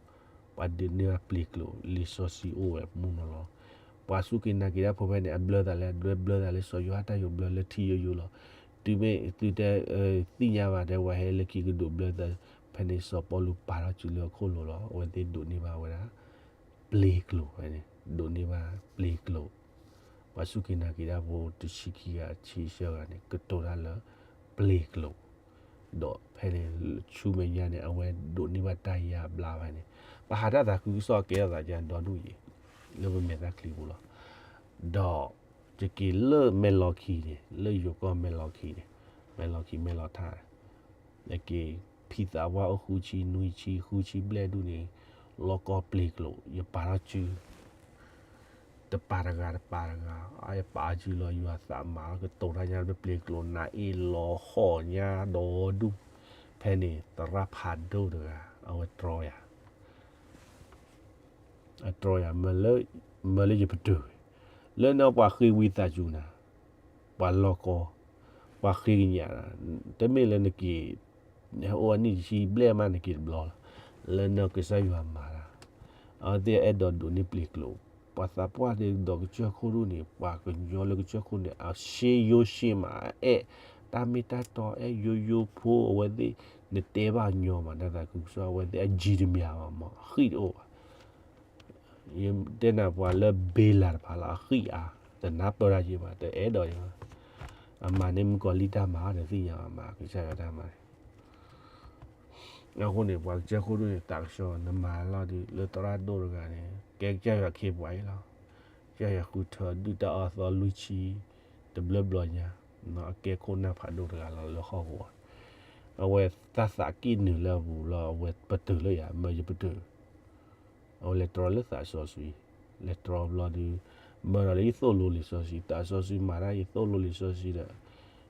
ပှၤဒိးန့ၢ်ဘၣ်ပျ့ၤကျိၤ လံာ်စီဆှံအိၣ်ဝဲမုၢ်နီၤလီၤ. ပှၤစူၢ်က့ၤနာ်က့ၤတၢ်ဖိဖဲန့ၣ် အဘျၢသးလၢ ဒွဲဘျၢသးလၢစီၤယိၤဟၣ်တၢ်ယိၤဘျၢလၢထံယိယိလီၤ. တုၤမ့ၢ်သုတဲ သ့ၣ်ညါဘၣ်တဲဝဲဟဲလၢခံကဒိးဘျၢသး, ဖဲန့ၣ်စီၤပီလူးပာ်ထီၣ်စုလၢအခိၣ်လိၤလီၤ. အဝဲသ့ၣ်ဒိးန့ၢ်ဘၣ်ဝဲဒၣ် ပျ့ၤကျိၤဖဲန့ၣ် ဒိးန့ၢ်ဘၣ်ပျ့ၤကျိာ်, ပှၤစူၢ်က့ၤနာ်က့ၤတၢ်ဖိတဆံခံဂၤဆံဆၢဂၤန့ၣ် ကတိၤတၢ်လၢပျ့ၤကျိာ်, ဒီးဖဲန့ၣ် ဆူမဲာ်ညါန့ၣ် အဝဲဒိးန့ၢ်ဘၣ်တၢ်ယါဘျါဖဲန့ၣ် ပဟးတၢ်သးခုကစီၣ်ကဲထီၣ်သးကဒီဒူၣ်အံၤ လၢပမဲာ်သၣ်ချံပူၤလီၤ. ဒီးယက့ၤလၢမဲာ်လီၤခံန့ၣ် လၢယိၤကီၢ်မဲာ်လီၤခံန့ၣ်, မဲာ်လီၤခံမဲာ်လီၤထါ ယက့ၤဖံးသးပှၢ်အိၣ်ဃုဆံနွံဆံဃုဆံဘျဲၣ်ဒူၣ်န့ၣ် လီၢ်ကီၢ်ပျ့ၤကျိာ် ယပာ်ထီၣ်စု တပၤတဂၤတပၤတဂၤ အပာ်စုလီၤ ယွၤသးမၤကတိၤတၢ်ညါလၢပျ့ၤကျိာ် နၤအ့ၣ်လီၤဟီၣ်ညါဒီဒူၣ်, ဖဲန့ၣ် သရၣ်ဖးဒိၣ်တဂၤ အဝဲတြီယၤ အတြီယၤ မၢလၢယပတုာ်, လၢနပှၤဃ့ဝံသးစူၤနၤ, ပှၤလီၢ်ကီၢ်, ပှၤဃ့ကညးနၤ, တမ့ၢ်လၢနက့ၤ နအိၣ်အနံၣ်တဆံဘျဲၣ်မးနက့ၤတဘျီလီၤ, လၢနကစၢ်ယွၤမၤတၢ်, အဝဲသ့ၣ်အဲၣ်ဒိးဒိးန့ၢ်ပျ့ၤကျိာ်, ပှၤသးပှၢ်သ့ၣ်ဒီးကစၢၢ်ခိၣ်ဒူၣ်န့ၣ် ပှၤကညီလၢကစၢၢ်ခိၣ်န့ၣ် အရှေ့ရိုးရှေ့မှာ အဲၣ်တၢ်မ့ၢ်တၢ်တီ အဲၣ်ယိယိဖိ အဝဲသ့ၣ် နတဲဘၣ်ညီမး တၢ်သးခုကစီၣ် အဝဲသ့ၣ်အယံၤတမံၤဘၣ်မး အဃံတအိၣ်ဘၣ် ယတဲနၤပှၤလၢဘ့လၤတဖၣ်လီၤ အဃံအါ, တနၢ်ပၢၢ်တၢ်ယံၤဘၣ် တအဲၣ်ဒိးယၤဘၣ်, အမၤန့ၢ်မုၣ်ကီၤလံၢ်တၢ်မၤ တသ့ၣ်ညါဘၣ် မၤကစၢ်ယွၤတၢ်မၤန့ၣ်, အဃိန့ၣ် ပှၤကစၢၢ်ခိၣ်ဒူၣ်န့ၣ် သးကဆှီ နမၤလီၤဒုး လၢသရၣ်ဒိၣ်တဂၤန့ၣ် ကဲကစၢ်ယွၤခ့ပှၤအံၤလီၤ, ကစၢ်ယွၤဃုထၢဒုၣ်တၢ်အီၣ်သီလွံၢ်ဆံ တဘျီဘျီညါ, အကဲခိၣ်နၢ်ဖးဒိၣ်တဂၤလီၤလၢဟီၣ်ကဝီၤ, အဝဲတၢ်သးကံၢ်နုာ်လၢအပူၤလီၤ အဝဲပတုာ်လၢယၤ မၢယပတုာ် အဝဲလဲၤတြီလၢသးစီဆှံ, လဲၤတြီဘျီဒုး, မၢဒီးလၢယသိၣ်လိလံာ်စီဆှံ သးစီဆှံမၤတၢ် ယသိၣ်လိလံာ်စီဆှံဒီ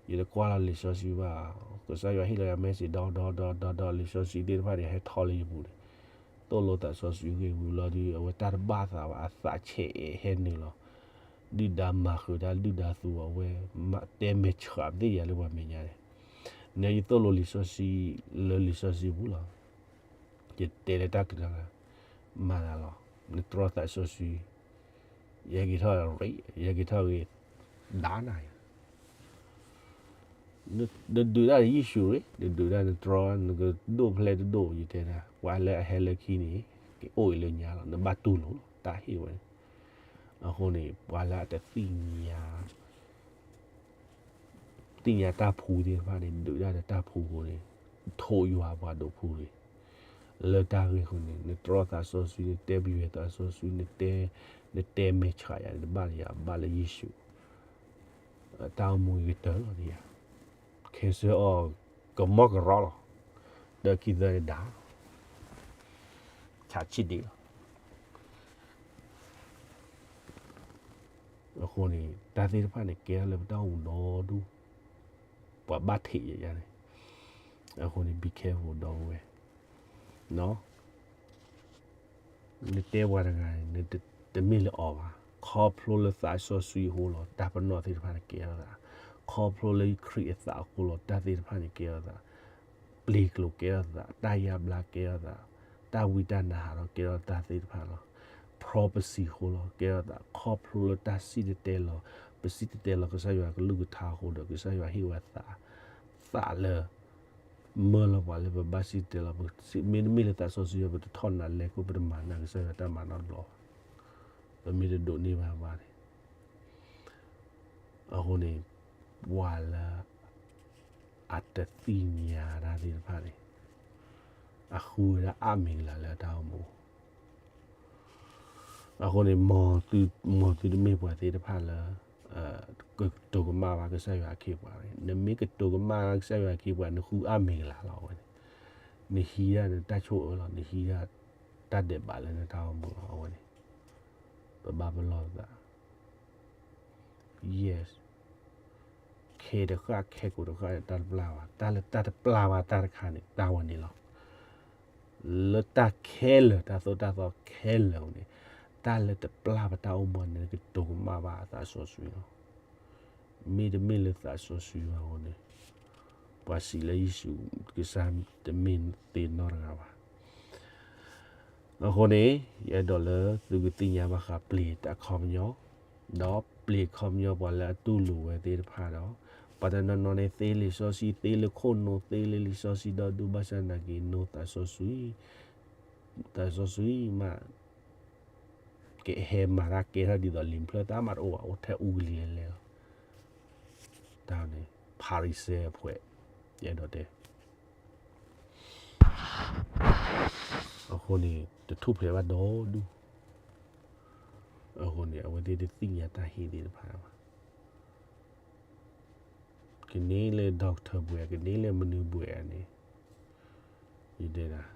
း, ယတကွၢ်လီၤလံာ်စီဆှံဘၣ်, ကစၢ်ယွၤဟ့ၣ်လီၤယၤ message ဒီဒီဒီဒီဒီး လံာ်စီဆှံသ့ၣ်တဖၣ်န့ၣ် ဟဲထီၣ်လၢယပူၤန့ၣ်, သိၣ်လိသးစီဆှံဂ့ၢ်ဝံၤလီၤဒုး အဝဲတၢ်တဘၣ်သးဘၣ် အသးဆဲးအဲးဟဲနုာ်လီၤ, ဒုၣ်ဒါမၤဃုာ်တၢ် ဒုၣ်ဒါသူအဝဲ, တဲမဲာ်ဆှးပသ့ၣ်ယၤလၢပှၤမဲာ်ညါန့ၣ်, နယသိၣ်လိလံာ်စီဆှံ, လၢလံာ်စီဆှံပူၤလီၤ ယတဲလၢတၢ်ကတိၤ, မၤသးလီၤ, နတြီသးစီဆှံ, ယဟဲက့ၤထီၣ်ရ့, ယဟဲက့ၤထီၣ်ဂ့ၤ, ဒၣ်နၤယၤ, နဒုးတၢ်ယ့ၣ်ၡူးရ့, နဒုးတၢ်နတြီ နကဒိၣ်ဖျဲးတဒိၣ် ယတဲနၤ ပှၤလၢအဟဲလၢခံန့ၣ် ကအိၣ်အံၤလၢညါလီၤ နဘၣ်တူၢ်လိာ်လီၤ တၢ်ဟ့ၣ်ဝဲန့ၣ်, အဃိန့ၣ် ပှၤလၢအတသ့ၣ်ညါ သ့ၣ်ညါတၢ်ဖှူသ့ၣ်တဖၣ်န့ၣ် ဒုးတၢ်ဒီးတၢ်ဖှူအဃိန့ၣ်, ထိးယွၤပှၤဒိးဖှူန့ၣ်, လၢတၢ်ဂ့ၢ်အဃိန့ၣ် နတြီသးစီဆှံ နတဲပယွဲသးစီဆှံ နတဲ, နတဲမဲာ်ဆှးယၤ နတဘၣ်ယၤ ဘၣ်လၢယ့ၣ်ၡူး, တၢ်အိၣ်မူကတၢၢ်လီၤဒ်ယၤ, ခဲစၢအီၤ ကမီၢ်ကရီလီၤ, ဒီးခံသၢဒၣ်, ဆးဆံးဒံးလီၤ အဃိန့ၣ် တၢ်သ့ၣ်တဖၣ်န့ၣ် ကဲထီၣ်လၢပတၢ်အိၣ်မူဒီဒူၣ်, ပှၤဘၣ်ထံးယၤန့ၣ်, အဃိန့ၣ် be careful ဒီပုၢ်ဝဲၢ်, နတဲပှၤတဂၤန့ၣ် တမ့ၢ်လၢအီၤဘၣ်, ခီဖျိလၢသးစီဆှံအဃိလီၤ တၢ်ပနီၣ်သ့ၣ်တဖၣ်န့ၣ်ကဲထီၣ်သး, ခီဖျိလၢခရံာ်အသးအဃိလီၤ တၢ်သ့ၣ်တဖၣ်န့ၣ်ကဲထီၣ်သး, ပျ့ၤကျိာ်ကဲထီၣ်သး, တၢ်ယါဘျါကဲထီၣ်သး, တၢ်ဝံတၢ်နါဟးထီၣ်ကဲထီၣ်တၢ်သ့ၣ်တဖၣ်လီၤ, prophecy အဃိလီၤ ကဲထီၣ်သး ခီဖျိလၢတၢ်စံၣ်တဲၤတဲလီၤ, ပစံၣ်တဲၤတဲလီၤကစၢ်ယွၤကလုၢ်ကထါအဃိဒီး ကစၢ်ယွၤဟ့ၣ်ဝဲသး, သးလၢ မၢလီၤပှၤလၢပဘၣ်စံၣ်တဲၤတဲလီၤ, မ့တမ့ၢ်လၢသးစီဆှံ ပတထီၣ်နၤလဲၤခိၣ် ပတမၤနၤကစၢ်ယွၤတၢ်မၤနီတဘျီဘၣ်, ပမ့ၢ်တဒိးန့ၢ်ဘၣ်ဘၣ်န့ၣ် အဃိန့ၣ် ပှၤလၢ အတသ့ၣ်ညါတၢ်သ့ၣ်တဖၣ်န့ၣ် အဃုဝဲဒၣ်အါမံၤကလၤလၢတၢ်အိၣ်မူ အဃိန့ၣ် မ်သုတမ့ၢ်ပှၤသ့ၣ်တဖၣ်လၢ ကတိၤကမၣ်ဘၣ်ကစၢ်ယွၤအခ့အပှၤန့ၣ်, နမ့ၢ်ကတိၤကမၣ်ကစၢ်ယွၤအခ့အပှၤ နဃုအါမံၤကလၤလီၤ အဝဲန့ၣ်, နဟံးဒၣ်နတၢ်ဆိၣ်အၢလီၤ, နဟံးဒၣ်တၢ်ဒဲးဘးလၢနတၢ်အိၣ်မူလီၤ အဝဲန့ၣ်, ပဘၣ်ပလီၢ်ပသး Yes, ခဲတဃၣ်ခဲကိာ်တဃၣ်န့ၣ် တၢ်တပျၢ်ဘၣ်, တၢ်လၢတၢ်တပျၢ်ဘၣ်တၢ်တခါန့ၣ် တၢ်ဝဲန့ၣ်လီၤ. လၢတၢ်ခဲလၢာ် တၢ်သိၣ်တၢ်သီခဲလၢာ်န့ၣ်, တၢ်လၢတပျၢ်ဘၣ်တၢ်အိၣ်မူန့ၣ် ကတိၤကမၣ်ဘၣ်သးစီဆှံလီၤ. မ့တမ့ၢ်လၢသးစီဆှံဘၣ်အဃိန့ၣ်, ပှၤစံးလၢယ့ၣ်ၡူးကစၢ်တမ့ၢ်သ့ၣ်နီတဂၤဘၣ်. အဃိန့ၣ် ယအဲၣ်ဒိးလၢသုကသ့ၣ်ညါဘၣ်ဃးပျ့ၤတၢ်ခီပညီ, ဒီးပျ့ၤခီပညီပှၤလၢအတူၢ်လိာ်ဝဲသ့ၣ်တဖၣ်ဒီး, ပှၤတနီၤနီၤန့ၣ် သ့လံာ်စီဆှံ သ့လၢခိၣ်နူာ် သ့လၢလံာ်စီဆှံဒီဒူၣ် ဘၣ်ဆၣ်နာ်က့ၤ နူာ်သးစီဆှံ, သးစီဆှံမး ကဟဲမၤတၢ်ကဲထီၣ်ဒ်သိးလံာ်ဖျၢၣ်သၢမးတအိၣ်ဘၣ် အိၣ်ထဲအူကလံၤလဲၤလဲၤလီၤ. တၢ်န့ၣ် ဖၤရံၤၡဲအဖှဲး ယအဲၣ်ဒိးတဲ အဃိန့ၣ် တထူၣ်ဖျဲးဘၣ်ဒီဒူၣ်, အဃိန့ၣ် အဝဲသ့ၣ်တသ့ၣ်ညါတၢ်ဟ့ၣ်သ့ၣ်တဖၣ်ဘၣ်. ကန့ၢ်လၢ doctor ဘွဲ့ ကန့ၢ်လၢမနုၤဘွဲ့န့ၣ် ယတဲဒၣ်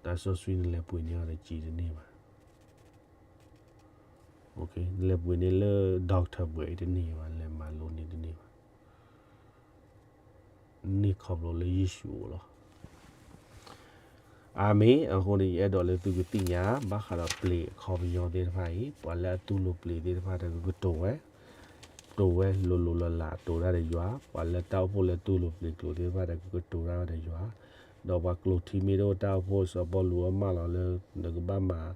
တၢ်စီဆှံန့ၣ် လဲၤပှ့ၤန့ၢ်အီၤဒီးစံးတန့ၢ်ဘၣ်. လဲၤပှ့ၤန့ၢ်လၢ doctor ဘွဲ့အံၤတန့ၢ်ဘၣ်, လဲၤမၤလိန့ၢ်တန့ၢ်ဘၣ်. န့ၢ်ခီဖျိလၢယ့ၣ်ၡူးအအိၣ်လီၤ. အၤမ့ၣ်. အဃိန့ၣ် ယအဲၣ်ဒိးလၢသုကသ့ၣ်ညါ ဘၣ်ဃးဒီးပျ့ၤအခီပညီသ့ၣ်တဖၣ်အံၤ ပှၤလၢအတူၢ်လိာ်ပျ့ၤသ့ၣ်တဖၣ်ဒီး ကကတိၤဝဲ, ကတိၤဝဲလိၤလိၤလးလး တိၤတၢ်ဒီးယွၤ, ပှၤလၢတၢ်အိၣ်ဖှိၣ်လၢတူၢ်လိာ်ပျ့ၤကျိၤသ့ၣ်တဖၣ်ဒီး ကကတိၤတၢ်ဒီးယွၤ, ဒီးပှၤကျိာ်ထံမ့ၢ်တအိၣ် တၢ်အိၣ်ဖှိၣ်စီၤပီလူးအမၢလီၤလၢ နကဘၣ်မၤ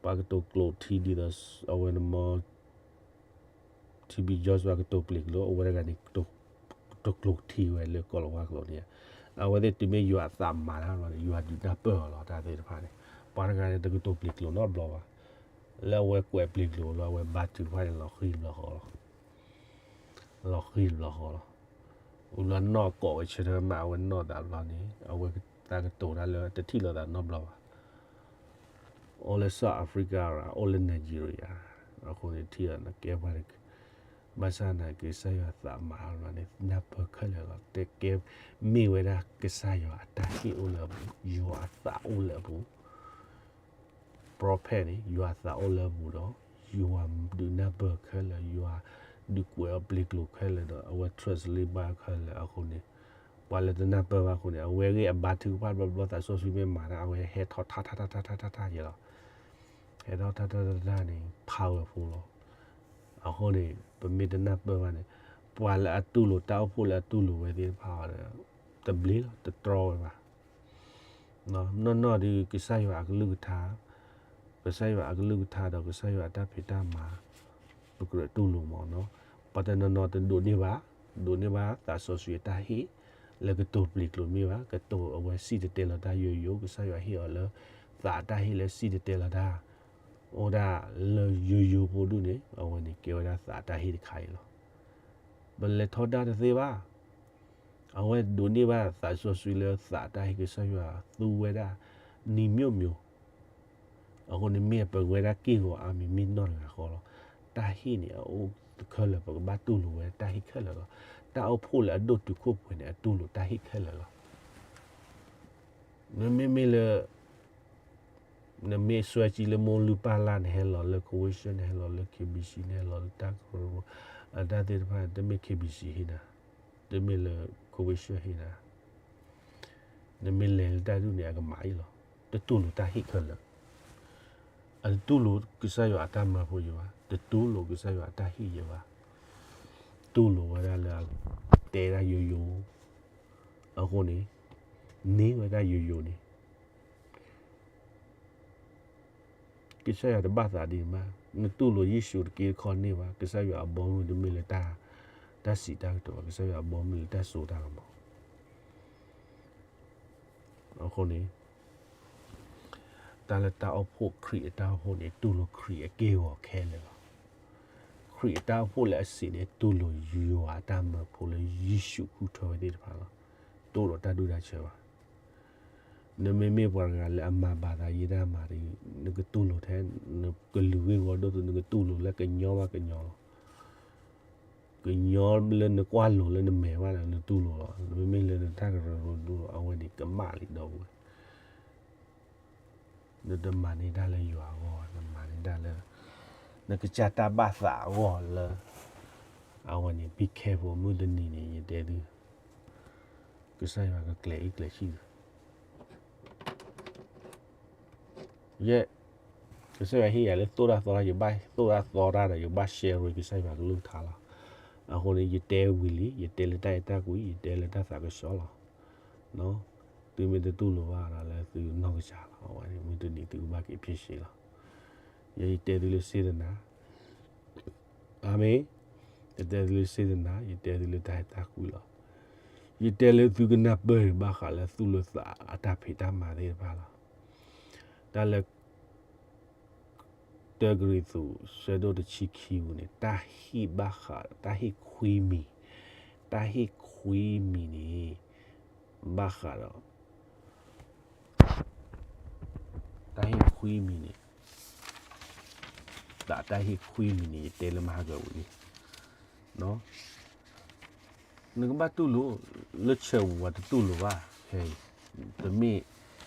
ပှၤကတိၤကျိာ်ထံဒ်သိး အဝဲန့ၣ်မ့ၢ် ထံဘံယီၤစွာကတိၤပျ့ၤကျိၤ အဝဲတဂၤန့ၣ် ကတိၤကျိာ်ထံဝဲလၢကီၢ်လီၤဝါကျိာ်န့ၣ်, အဝဲသ့ၣ်တုၤမ့ၢ်ယွၤအသးမၤတၢ်ဘျီန့ၣ် ယွၤဒုးနၢ်ပၢၢ်အီၤလီၤ တၢ်သ့ၣ်တဖၣ်န့ၣ်, ပှၤတဂၤန့ၣ် တကတိၤပျ့ၤကျိာ်နီတဘျီဘၣ်, လၢအဝဲကွဲးပျ့ၤကျိာ်လၢအဝဲဘါထုကဖၣ်န့ၣ် လီၤဃံၤတဘျီဃီလီၤ, လီၤဃံၤတဘျီဃီလီၤ, အူလၢနီၢ်ကိးဝဲဆၢထၢၣ်မး အဝဲနီၢ်သးဘျီန့ၣ် အဝဲသးကတိၤတၢ်လၢတထံၣ်လိာ်သးနီတဘျီဘၣ် အိၣ်လၢ South Africa အိၣ်လၢ Nigeria အဃိန့ၣ် ထံၣ်ဒီးနကဲပှၤတက့ၢ်, ဘၣ်ဆၣ်သနာ်က့ ကစၢ်ယွၤသးမၤအါဘျီန့ၣ် နၢ်ပၢၢ်ခဲလၢာ်လီၤ, တကဲမ့ၢ်ဝဲဒၣ်ကစၢ်ယွၤအတၢ်ဟ့ၣ်အိၣ်လၢအပူၤ, ယွၤအသးအိၣ်လၢအပူၤ prophet န့ၣ် ယွၤအသးအိၣ်လၢအပူၤဒီး ယွၤဒုးနၢ်ပၢၢ်ခဲလၢာ်, ယွၤဒုးကွဲးအီၤပျ့ၤကျိာ်ခဲလၢာ်ဒီး အဝဲ translate ဘၣ်ခဲလၢာ်အဃိန့ၣ်, ပှၤလၢတနၢ်ပၢၢ်ဘၣ်အဃိန့ၣ် အဝဲဂ့ၢ်အဘါထုကဖၣ်တဘျီဘျီ သးစီဆှံမ့ၢ်မၤတၢ် အဝဲဟဲထီၣ်ထါထါထါထါထါထါယဲလီၤ, ဟဲထီၣ်ထါထါထါထါန့ၣ် powerful လီၤ, အဃိန့ၣ် ပမ့ၢ်တနၢ်ပၢၢ်ဘၣ်န့ၣ် ပှၤလၢအတူၢ်လိာ်တၢ်အိၣ်ဖှိၣ်လၢအတူၢ်လိာ်ဝဲသ့ၣ်တဖၣ်ဒီး တဘျ့လီၤ တတြီဝဲဘၣ် နီၢ်နီၢ်ဒီး ကစၢ်ယွၤအကလုၢ်ကထါ, ကစၢ်ယွၤအကလုၢ်ကထါဒီးကစၢ်ယွၤအတၢ်ဖံးတၢ်မၤ, ပကြၢးတူၢ်လိာ်မးနီၤ, ပှၤတနီၤနီၤတဒိးန့ၢ်ဘၣ်, ဒိးန့ၢ်ဘၣ်သးစီဆှံအတၢ်ဟ့ၣ်, လၢကတိၤပျ့ၤကျိာ်မ့ၢ်ဘၣ်, ကတိၤအဝဲစံၣ်တဲၤတဲလီၤတၢ်ယိယိ, ကစၢ်ယွၤဟ့ၣ်အီၤလၢ သးတၢ်ဟ့ၣ်လၢစံၣ်တဲၤတဲလီၤတၢ်, အိၣ်ဒၣ်လၢယိယိဖိဒူၣ်န့ၣ် အဝဲန့ၣ်ကဲဝဲဒၣ်သးတၢ်ဟ့ၣ်တခါအံၤလီၤ. ပလဲၤထီဒါတသ့ဘၣ်. အဝဲဒိးန့ၢ်ဘၣ်သးစီဆှံလၢသးတၢ်ဟ့ၣ်ကစၢ်ယွၤသူဝဲဒၣ် နံၤမျိးမျိး, အဃိန့ၣ်မ့ၢ်ပဝဲဒၣ်က့ၢ်ဂီၤအါမံၤမ့ၢ်နီၢ်တဂၤဃီလီၤ. တၢ်ဟ့ၣ်န့ၣ် အအိၣ်ခဲလၢာ်ပကဘၣ်တူၢ်လိာ်ဝဲတၢ်ဟ့ၣ်ခဲလၢာ်လီၤ. တၢ်အိၣ်ဖှိၣ်လၢအဒိၣ်တုာ်ခိၣ်ပှဲၤန့ၣ် အတူၢ်လိာ်တၢ်ဟ့ၣ်ခဲလၢာ်လီၤ. နမ့မ့ၢ်လၢ နမ့ၢ်စွဲကံလၢမိၢ်လုၢ်ပၢ်လၢ် နဟဲလီၤလၢ convention နဟဲလီၤလၢ K B C နဟဲလီၤလၢတၢ်ကရၢကရိ အတၢ်သ့ၣ်တဖၣ် တမ့ၢ် K B C ဟ့ၣ်နၤ, တမ့ၢ်လၢ convention ဟ့ၣ်နၤ, နမ့ၢ်လဲၤလၢတၢ်ဒူၣ်န့ၣ် အကမၤအံၤလီၤ. တတူၢ်လိာ်တၢ်ဟ့ၣ်ခဲလၢာ်, အတတူၢ်လိာ်ကစၢ်ယွၤအတၢ်မၢဖိယဘၣ်, တတူၢ်လိာ်ကစၢ်ယွၤအတၢ်ဟ့ၣ်ယဘၣ်, တူၢ်လိာ်ဝဲဒၣ်လၢ တဲဒၣ်ယိယိ, အဃိန့ၣ် န့ၢ်ဝဲဒၣ်ယိယိန့ၣ် ကစၢ်ယွၤတဘၣ်သးဒံးမး, နတူၢ်လိာ်ယ့ၣ်ၡူးတက့တခီန့ၢ်ဘၣ်, ကစၢ်ယွၤအဘီမုၢ်တမ့ၢ်လၢတၢ်, တၢ်စံးတၢ်ကတိၤဘၣ်, ကစၢ်ယွၤအဘီမုၢ်လၢတၢ်စိတၢ်ကမီၤ. အဃိန့ၣ် တၢ်လၢတၢ်အိၣ်ဖှိၣ်ခရံာ်အတၢ်အိၣ်ဖှိၣ်န့ၣ် တူၢ်လိာ်ခရံာ်အက့ၢ်အဂီၤခဲလၢာ်လီၤ. ခရံာ်အတၢ်အိၣ်ဖှိၣ်လၢအစံးန့ၣ် တူၢ်လိာ်ယွၤအတၢ်မၢဖိလၢယ့ၣ်ၡူးဃုထၢဝဲသ့ၣ်တဖၣ်လီၤ. တအိၣ်ဒီးတၢ်ဒူၣ်တၢ်ဆၢဘၣ်. နမ့မ့ၢ်ပှၤတဂၤလၢအမၤဘၣ်သးယဲတၢ်မၤဒီး နကတူၢ်လိာ်ထဲ နကလုာ်ဂ့ၢ်ဝီဒိၣ်သု နကတူၢ်လိာ်လၢကညီဘၣ်ကညီလီၤ. ကညီလၢနကွၢ်လိာ်လၢနမဲာ်ဘၣ်ဒီး နတူၢ်လိာ်လီၤ. နမ့မ့ၢ်လၢနတၢ်ကရၢကရိဒိၣ် အဝဲန့ၣ်ကမၣ်လံဒီပုၢ်ဝဲၢ်. နတမၤန့ၢ်တၢ်လၢယွၤအဂီၢ်, နမၤန့ၢ်တၢ်လၢ နကစၢ်တၢ်ဘၣ်သးအဂီၢ်လၢ အဝဲန့ၣ် be careful မုၢ်တနံၤန့ၣ် ယတဲသု ကစၢ်ယွၤကကျဲၤအံၣ်ကျဲၤဆံၣ်သု ယဲ, ကစၢ်ယွၤဟ့ၣ်ယၤလၢသိၣ်တၢ်သီတၢ်, ယဘၣ်သိၣ်တၢ်သီတၢ်ဒီး ယဘၣ် share ကစၢ်ယွၤကလုၢ်ကထါလီၤ. အဃိန့ၣ် ယတဲဝံၤလံ, ယတဲလၢတၢ်အဲၣ်တၢ်ကွံ, ယတဲလၢတၢ်သးကဆှီလီၤ. သုမ့ၢ်တတူၢ်လိာ်ဘၣ်ဒီးလၢသုနီၢ်ကစၢ်လီၤ. အဝဲန့ၣ် မုၢ်တနံၤသုကဘၣ်က့ၤဖျ့ၣ်ရှဲလီၤ. ယဲယတဲသုလၢစ့တနၤ အၤမ့ၣ်, ယတဲသုလၢစ့တနၤ, ယတဲသုလၢတၢ်အဲၣ်တၢ်ကွံလီၤ. ယတဲလၢသုကနၢ်ပၢၢ်ဘၣ်ဃးလၢသူၣ်လၢသးအတၢ်ဖံးတၢ်မၤသ့ၣ်တဖၣ်လီၤ. တၢ်လၢ တၢကရံၣ်သူး ဆၢဒိၣ်တဆံခံပူၤန့ၣ် တၢ်ဟ့ၣ်ဘၣ်ဃးဒီး တၢ်ဟ့ၣ်ခွံမံၤ, တၢ်ဟ့ၣ်ခွံမံၤန့ၣ် ဘၣ်ဃးဒီး တၢ်ဟ့ၣ်ခွံမံၤန့ၣ်, တၢ် တၢ်ဟ့ၣ်ခွံမံၤန့ၣ် ယတဲလၢမဟါကဝံၤလံ, နကဘၣ်တူၢ်လိာ်, လၢဆၢပူၤပှၤတတူၢ်လိာ်ဘၣ်, တမ့ၢ်,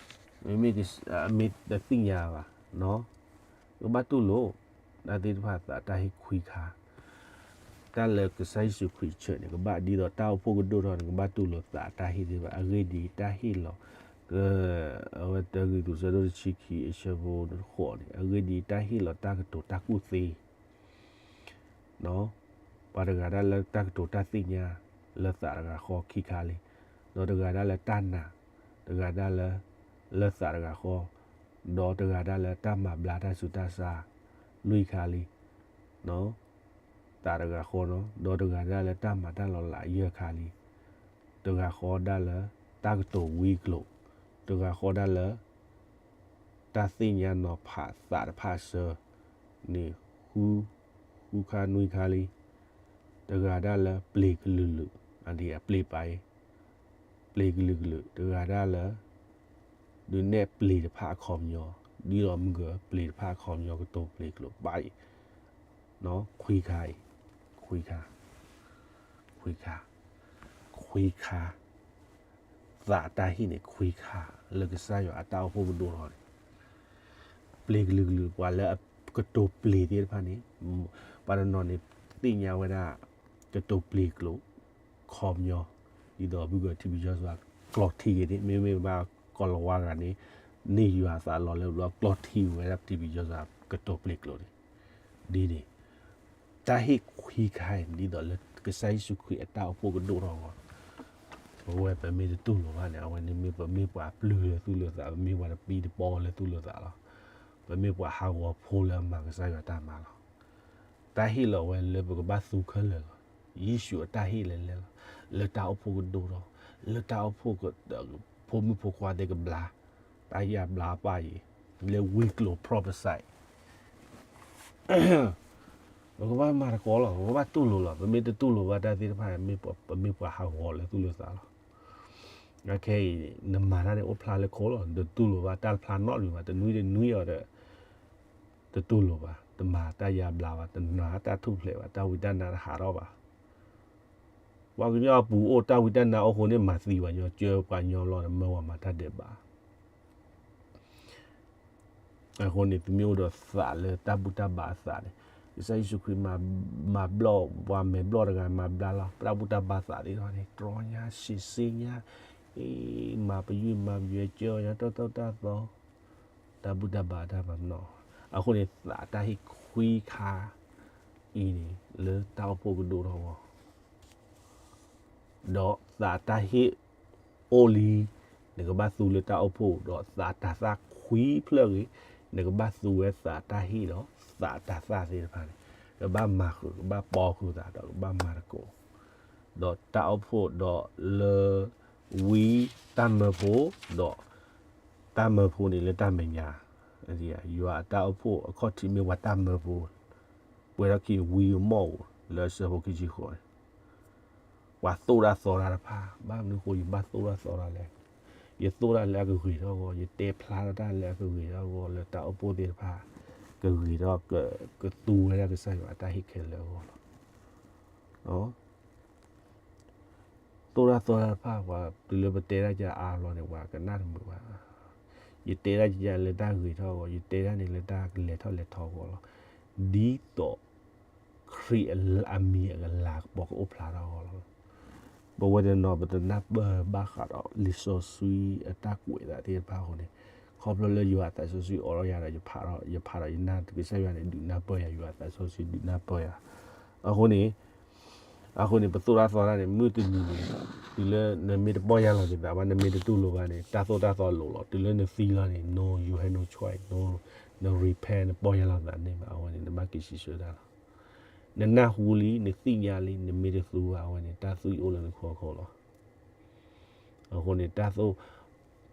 မ့မ့ၢ်, မ့ၢ်တသ့ၣ်ညါဘၣ်, နကဘၣ်တူၢ်လိာ်, တၢ်သ့ၣ်တဖၣ်သးတၢ်ဟ့ၣ်ခွံခါ တၢ်လၢကစၢ်ယ့ၣ်ၡူးခရံာ်ဆၢန့ၣ် ကဘၣ်ဒ်သိးတၢ်အိၣ်ဖှိၣ်ကဒိၣ်ထီၣ်န့ၣ် ကဘၣ်တူၢ်လိာ်သးတၢ်ဟ့ၣ်သ့ၣ်တဖၣ်, အဂ့ၢ်ဒ်အံၤ, တၢ်ဟ့ၣ်လီၤ, အဝဲတၢကရံၣ်သူး ဆၢဒိၣ်တဆံခံ အဆၢဖိတဃိးန့ၣ်, အဂ့ၢ်ဒ်အံၤ, တၢ်ဟ့ၣ်လီၤတၢ်ကတိၤတၢ်ကူၣ်သ့ ပှၤတဂၤဒၣ်လၢတၢ်ကတိၤတၢ်သ့ၣ်ညါ လၢသးတဂၤဃီခံခါလံ, ဒီးတဂၤဒၣ်လၢတၢ်နာ်, တဂၤဒၣ်လၢ, လၢသးတဂၤဃီ, ဒီးတဂၤဒၣ်လၢတၢ်မၤဘျါတၢ်ဆူးတၢ်ဆါ လွံၢ်ခါလံ, သးတဂၤဃီနီၤ, ဒီးတဂၤဒၣ်လၢတၢ်မၤတၢ်လီၤလး ယဲၢ်ခါလံ, တဂၤဃီဒၣ်လၢတၢ်ကတိၤဝံကျိာ်, တဂၤဃီဒၣ်လၢ တၢ်သ့ၣ်ညါနီၤဖးသးတဖၣ်အဆၢန့ၣ် ဃု, ဃုခါနွံခါလံ, တဂၤဒၣ်လၢပျ့ၤကလုာ်လုာ်, အဒ်အပျ့ၤပာ်အံၤ, ပျ့ၤကလုာ်ကလုာ်, တဂၤဒၣ်လၢ ဒုးနဲၣ်ပျ့ၤတဖၣ်အခီပညီ, ဒ်သိးမုၢ်ကပျ့ၤတဖၣ်အခီပညီ ကတိၤပျ့ၤကျိာ်ပာ်အံၤ, ခွံခါအံၤ, ခွံခါ, ခွံခါ, ခွံခါ, သးတၢ်ဟ့ၣ်န့ၣ် ခွံခါ, လၢကစၢ်ယွၤအတၢ်အိၣ်ဖှိၣ်ကဒိၣ်ထီၣ်န့ၣ် ပျ့ၤကလုာ်ကလုာ် ပှၤလၢအကတိၤပျ့ၤသ့ၣ်တဖၣ်န့ၣ်, ပှၤတနီၤန့ၣ် သ့ၣ်ညါဝဲဒၣ် ကတိၤပျ့ၤကျိာ် ခီပညီ, ဒ်သိးမုၢ်က ထံပယီၤစွာ ကျီၢ်ထံက့ၤန့ၣ်, မ့မ့ၢ်ဘၣ်ကီၢ်လီၤဝါတဂၤန့ၣ်, န့ၢ်ယွၤအသးလီၤလၢဘျီ ကျီၢ်ထံဝဲဒၣ် ထံပယီၤစွာ ကတိၤပျ့ၤကျိာ်န့ၣ်, ဒ်န့ၣ် တၢ်ဟ့ၣ်ခွံခါအံၤ ဒ်သိးလၢကစၢ်ယ့ၣ်ၡူးခရံာ်အတၢ်အိၣ်ဖှိၣ်ကဒိၣ်ထီၣ်အဂီၢ်, ပဝဲပမ့ၢ်တတူၢ်လိာ်ဘၣ်န့ၣ် အဝဲန့ၣ်မ့ၢ်ပမ့ၢ်ပှၤပျုၢ်လၢသူၣ်လၢသး, ပမ့ၢ်ပှၤတပံတပီလၢသူၣ်လၢသးလီၤ. ပမ့ၢ်ပှၤဟးဂီၤဖိလၢအမၤကစၢ်ယွၤတၢ်မၤလီၤ. တၢ်ဟ့ၣ်လီၤဝဲလၢပကဘၣ်သူခဲလၢာ်လီၤ. ယ့ၣ်ၡူးအတၢ်ဟ့ၣ်လဲၤလဲၤလီၤ. လၢတၢ်အိၣ်ဖှိၣ်ကဒိၣ်ထီၣ်, လၢတၢ်အိၣ်ဖှိၣ်က, ဖိမုၣ်ဖိခွါသ့ၣ်ကဘျါ, တၢ်ယါဘျါပၢ်အံၤ, လၢဝံကျိၤ prophecy ပကဘၣ်မၤသကိးလီၤ, ပကဘၣ်တူၢ်လိာ်လီၤ. ပမ့ၢ်တတူၢ်လိာ်ဘၣ်တၢ်သ့ၣ်တဖၣ်န့ၣ် ပမ့ၢ်ပှၤဟးဂီၤလၢသူၣ်လၢသးလီၤ. ခဲအံၤ နမၤတၢ်န့ၣ်အိၣ်ဖျါလၢခိလီၤ, နတတူၢ်လိာ်ဘၣ်တၢ်တဖျါနီတမံၤဘၣ်, တနွံတနွံအံၤဒီး တတူၢ်လိာ်ဘၣ်, တမၤတၢ်ယါဘျါဘၣ်, တနာ်တၢ်ထူၣ်ဖျဲးဘၣ်, တၢ်ဝံတၢ်နါတဟးထီၣ်ဘၣ်. ပှၤကညီအပူၤအိၣ်တၢ်ဝံတၢ်နါအိၣ်အဃိန့ၣ် မၤသံပှၤကညီ, ကၢပှၤကညီလီၤဒီး မၢဝဲမၤတၢ်ဒဲးဘး အဃိန့ၣ် သုမ့ၢ်အိၣ်ဒီးသးလၢတၢ်ဘူၣ်တၢ်ဘါအသးန့ၣ်, ကစၢ်ယ့ၣ်ၡူးခရံာ်မၤဘျီၣ်, ပှၤမဲာ်ဘျီၣ်တဂၤမၤဘျါလီၤ, တၢ်ဘူၣ်တၢ်ဘါသးသ့ၣ်တဖၣ်န့ၣ် တြီညါ ဆံးစ့ညါ, မၤပယုၢ်မၤပယွဲ ကၢညါတၢ်သိၣ်တၢ်သီ, တၢ်ဘူၣ်တၢ်ဘါတၢ်မၤနီၣ်, အဃိန့ၣ် သးတၢ်ဟ့ၣ်ခွံခါအံၤန့ၣ် လၢတၢ်အိၣ်ဖှိၣ်ကဒိၣ်ထီၣ်အဂီၢ် ဒီးသးတၢ်ဟ့ၣ်အိၣ်လံ, နကဘၣ်သူလၢတၢ်အိၣ်ဖှိၣ်, ဒီးသးတၤသၣ်ခွံဖျၢၣ်ဂ့ၤ, နကဘၣ်သူဝဲသးတၢ်ဟ့ၣ်ဒီးသးတၤသၣ်သ့ၣ်တဖၣ်န့ၣ်, ကဘၣ်မၤဃုာ်, ကဘၣ်ပီဃုာ်သးဒီးကဘၣ်မၤသကိး, ဒီးတၢ်အိၣ်ဖှိၣ်ဒီးလၢ ဝံတၢ်မၢဖိ, ဒီးတၢ်မၢဖိန့ၣ်လၢတၢ်မဲာ်ညါ, ယွၤအတၢ်အိၣ်ဖှိၣ်အခီၣ်ထံးမ့ၢ်ပှၤတၢ်မၢဖိ, ပှဲၤထီၣ်ခံဝံအမိၢ်ဧိၤ လၢအဆၢဖိခံဆံဃိးန့ၣ်, ပှၤသိၣ်တၢ်သီတၢ်တဖၣ်, ဘၣ်မနုၤအဃိယဘၣ်သိၣ်တၢ်သီတၢ်လဲၣ်, ယသိၣ်တၢ်လၢအကဂ့ၤထီၣ်အဂီၢ်, ယတဲဖျါထီၣ်တၢ်လၢအကဂ့ၤထီၣ်အဂီၢ် လၢတၢ်အိၣ်ဖှိၣ်သ့ၣ်တဖၣ် ကဂ့ၤထီၣ်, ကသူဝဲဒၣ်ကစၢ်ယွၤအတၢ်ဟ့ၣ်ခဲလၢာ်အဂီၢ်လီၤ. သိၣ်တၢ်သီတၢ်တဖၣ် ပှၤတုၤလၢပတဲတၢ်ကါအါဘျီန့ၣ် ပှၤကနၣ်တမုာ်ဘၣ်. ယတဲတၢ်ကါလၢတၢ်ဂ့ၤထီၣ်အဂီၢ်, ယတဲတၢ်န့ၣ်လၢတၢ်ကလဲၤထီၣ်လဲၤထီအဂီၢ်လီၤ. ဒ်သိး ခရံာ်အမံၤအကလၤကပီၤကအိၣ်ဖျါထီၣ်အဂီၢ်လီၤ. ပဝဲတနီၤပတနၢ်ပၢၢ်ဘၣ်ဃးဒီးလံာ်စီဆှံအတၢ်ကွဲးအသးသ့ၣ်တဖၣ်အဃိန့ၣ်, ခီဖျိလၢယွၤအသးစီဆှံအိးထီၣ်ယၤဒီး ယဖးထီၣ်, ယဖးထီၣ်ယနၢ်ကစၢ်ယွၤန့ၣ် ဒုးနၢ်ပၢၢ်ယၤ, ယွၤအသးစီဆှံဒုးနၢ်ပၢၢ်ယၤ. အဃိန့ၣ် အဃိန့ၣ် ပသိၣ်တၢ်သီတၢ်န့ၣ် မုၢ်တနံၤန့ၣ် တုၤလၢနမ့ၢ်တပီၢ်ယၢ်လီၤက့ၤသးဘၣ်, နမ့ၢ်တတူၢ်လိာ်ဘၣ်န့ၣ် တၢ်သိၣ်တၢ်သီလိၤလီၤ. တုၤလၢနသံလီၤန့ၣ် no, you have no choice, no, န repent, နပီၢ်ယၢ်လီၤသးန့ၣ်ဘၣ်, အဝဲန့ၣ် နဘၣ်က့ၤစံးဆၢတၢ်လီၤ. နနၢ်ဟူလံ, နသ့ၣ်ညါလံ, နမ့ၢ်တသူဘၣ် အဝဲန့ၣ် တၢ်သွံၣ်အိၣ်လၢနခိၣ်ခိၣ်လီၤ. အဃိန့ၣ် တၢ်သိၣ်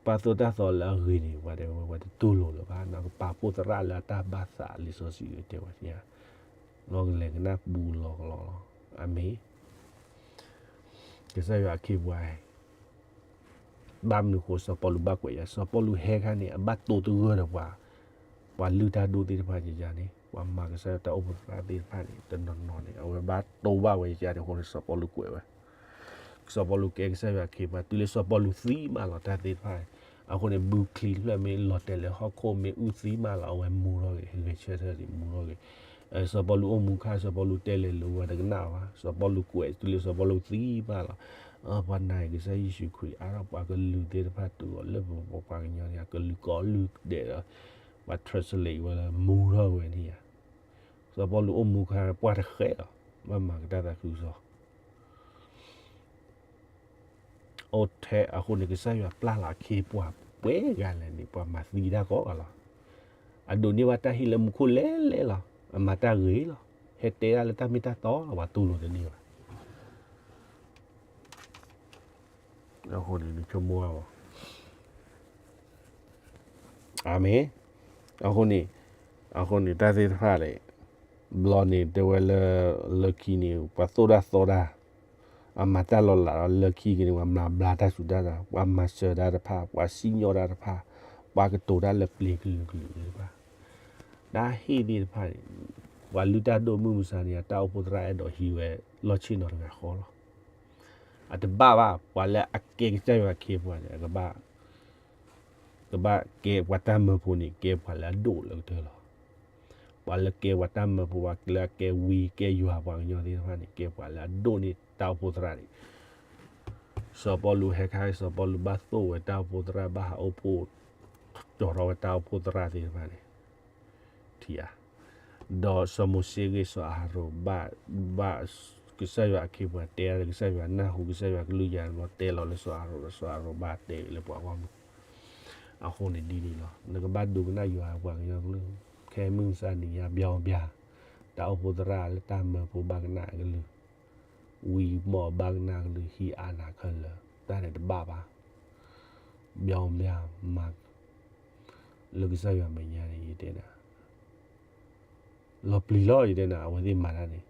ပာ်သူၣ်တၢ်သီလၢအဂ့ၤန့ၣ် ပှၤတဲဝဲ ပှၤတတူၢ်လိာ်လၢၤဘၣ်, နကပာ်ဖှိၣ်သရၣ်လၢအတၢ်ဘၣ်သးလံာ်စီဆှံတဲဝဲ, လီၤကလဲၤကနၣ်ပူၤလီၤကလီလီၤ. အၤမ့ၣ်. ကစၢ်ယွၤအခ့အပှၤ ဘၣ်မနုၤဃိစီၤပီလူးဘၣ်ကွဲးယၤ, စီၤပီလူးဟဲခါန့ၣ် အဘၣ်တိၢ်တဂၢၢ်ဒီးပှၤ, ပှၤလုၢ်တၢ်ဒိၣ်သ့ၣ်တဖၣ်ယၤန့ၣ်, ပှၤမၤကစၢ်ယွၤတၢ်အိၣ်ဖှိၣ်သရၣ်သ့ၣ်တဖၣ်န့ၣ် တနီၤနီၤန့ၣ် အဝဲဘၣ်တိၢ်ဘၣ်ဝဲယၤန့ၣ်အဃိန့ၣ် စီၤပီလူးကွဲးဝဲ စီၤပီလူးကဲကစၢ်ယွၤအခ့အပှၤ, တုၤလၢစီၤပီလူးသံမးလီၤတၢ်သ့ၣ်တဖၣ်, အဃိန့ၣ် ဘုချံတဖျၢၣ်မ့ၢ်လီၤတဲာ်လၢဟီၣ်ခိၣ်မ့ၢ်အုၣ်သံမးလီၤ အဝဲမူထီၣ်ဂ့ၤ, ဂဲၤဆၢထၢၣ်ဒံးမူထီၣ်ဂ့ၤ. စီၤပီလူးအိၣ်မူခါ စီၤပီလူးတဲလဲၤလိၤဝဲတကနၣ်ဘၣ်, စီၤပီလူးကွဲးတုၤလၢစီၤပီလူးသံမးလီၤ. ပှၤနာ်က့ၤကစၢ်ယ့ၣ်ၡူးခရံာ်အါထီၣ်ပှၤကလုာ်သ့ၣ်တဖၣ်တုၤအီၤလၢပပှၤကညီန့ၣ် အကလုာ်ကိးလုာ်ဒဲးဒီး ပှၤ translate ဝဲလၢမူထီၣ်ဝဲန့ၣ်ဧါ. စီၤပီလူးအိၣ်မူခါပှၢ်တဃဲးလီၤ, ဘၣ်မၤကတၢၢ်သးခုကစီၣ် အိၣ်ထဲအဃိန့ၣ် ကစၢ်ယွၤပျၢ်လီၤအခ့အပှၤပှဲၤဂၤလဲၣ်န့ၣ် ပှၤမၤသံတၢ်ကိးဂၤလီၤ. အဒိးန့ၢ်ဘၣ်တၢ်ဟ့ၣ်လၢမူခိၣ်လဲၤလဲၤလီၤ, အမၤတၢ်ဂ့ၤလီၤ, ဟဲတဲဒၣ်လၢတၢ်မ့ၢ်တၢ်တီလီၤ, ပှၤတူၢ်လိာ်တန့ၢ်ဘၣ်. အဃိန့ၣ် နဆိကမိၣ်ဘၣ်အီၤ အၤမ့ၣ်. အဃိန့ၣ်, အဃိန့ၣ် တၢ်သ့ၣ်တဖၣ်န့ၣ် ဘျီန့ၣ် တဲဝဲလၢ လၢခံန့ၣ် ပှၤသိၣ်တၢ်သီတၢ်, အမၤတၢ်လီၤလးဒီး လၢခံက့ၤန့ၣ် ပှၤမၤဘျါတၢ်စူၤတၢ်နာ်, ပှၤမၤစၢၤတၢ်တဖၣ်, ပှၤစံၣ်ညီၣ်တၢ်တဖၣ်, ပှၤကတိၤတၢ်လၢပျ့ၤကလုာ်ကလုာ်သ့ၣ်တဖၣ်, တၢ်ဟ့ၣ်သ့ၣ်တဖၣ်န့ၣ် ပှၤလုၢ်တၢ်ဒိၣ်မုၢ်မဆါန့ၣ် တၢ်အိၣ်ဖှိၣ်သရၣ်အဲၣ်ဒိးဟံးဝဲ လီၢ်ဆ့ၣ်နီၤတဂၤဃီလီၤ. အတဘၣ်ဘၣ် ပှၤလၢအကဲကစၢ်ယွၤအခ့အပှၤန့ၣ် ကဘၣ်ကဲပှၤတၢ်မၢဖိန့ၣ် ကဲပှၤလၢအဒိၣ်လၢကတၢၢ်လီၤ. ပှၤလၢကဲပှၤတၢ်မၢဖိ ပှၤလၢအကဲဝံကဲယွၤပှၤကညီသ့ၣ်တဖၣ်န့ၣ် ကဲပှၤလၢအဒိၣ်န့ၢ်တၢ်အိၣ်ဖှိၣ်သရၣ်န့ၣ်, စီၤပီလူးဟဲခါ စီၤပီလူးဘၣ်သိၣ်ဝဲတၢ်အိၣ်ဖှိၣ်သရၣ် ဘၣ်ဟးအိၣ်ဖှိၣ် ကၠီၤထီၣ်ဝဲတၢ်အိၣ်ဖှိၣ်သရၣ်သ့ၣ်တဖၣ်န့ၣ် ထံဧါ. ဒီးစီၤမိၤၡ့ဂ့ၢ်စီၤအၤဟရိၣ်ဘၣ်, ဘၣ်ကစၢ်ယွၤအခ့အပှၤတဲဒီးကစၢ်ယွၤနၢ်ဟူ ကစၢ်ယွၤကလုၢ်ယၤ ဘျီတဲလီၤလၢစီၤအၤဟရိၣ်ဒီးစီၤအၤဟရိၣ်ဘၣ်တဲလၢပှၤဂီၢ်မုၢ်. အဃိန့ၣ်ဒ်န့ၣ်လီၤ. နကဘၣ်ဒိကနၣ်ယွၤပှၤကညီကလုၢ်, ခဲမုၢ်မဆါနံၤညါ ပြောင်းပြန်, တၢ်အိၣ်ဖှိၣ်သရၣ်လၢတၢ်မၢဖိဘၣ်ကနၣ်ကလုၢ်, ဝံမီၢ်ဘၣ်ကနၣ်ကလုၢ် ဟံးအါနၤခဲလၢာ်, တၢ်န့ၣ်တဘၣ်ဘၣ်. ပြောင်းပြန်, မၤ လၢကစၢ်ယွၤမဲာ်ညါန့ၣ် ယတဲနၤ, လီၤပျံၤလီၤ ယတဲနၤ အဝဲသ့ၣ်မၤတၢ်န့ၣ်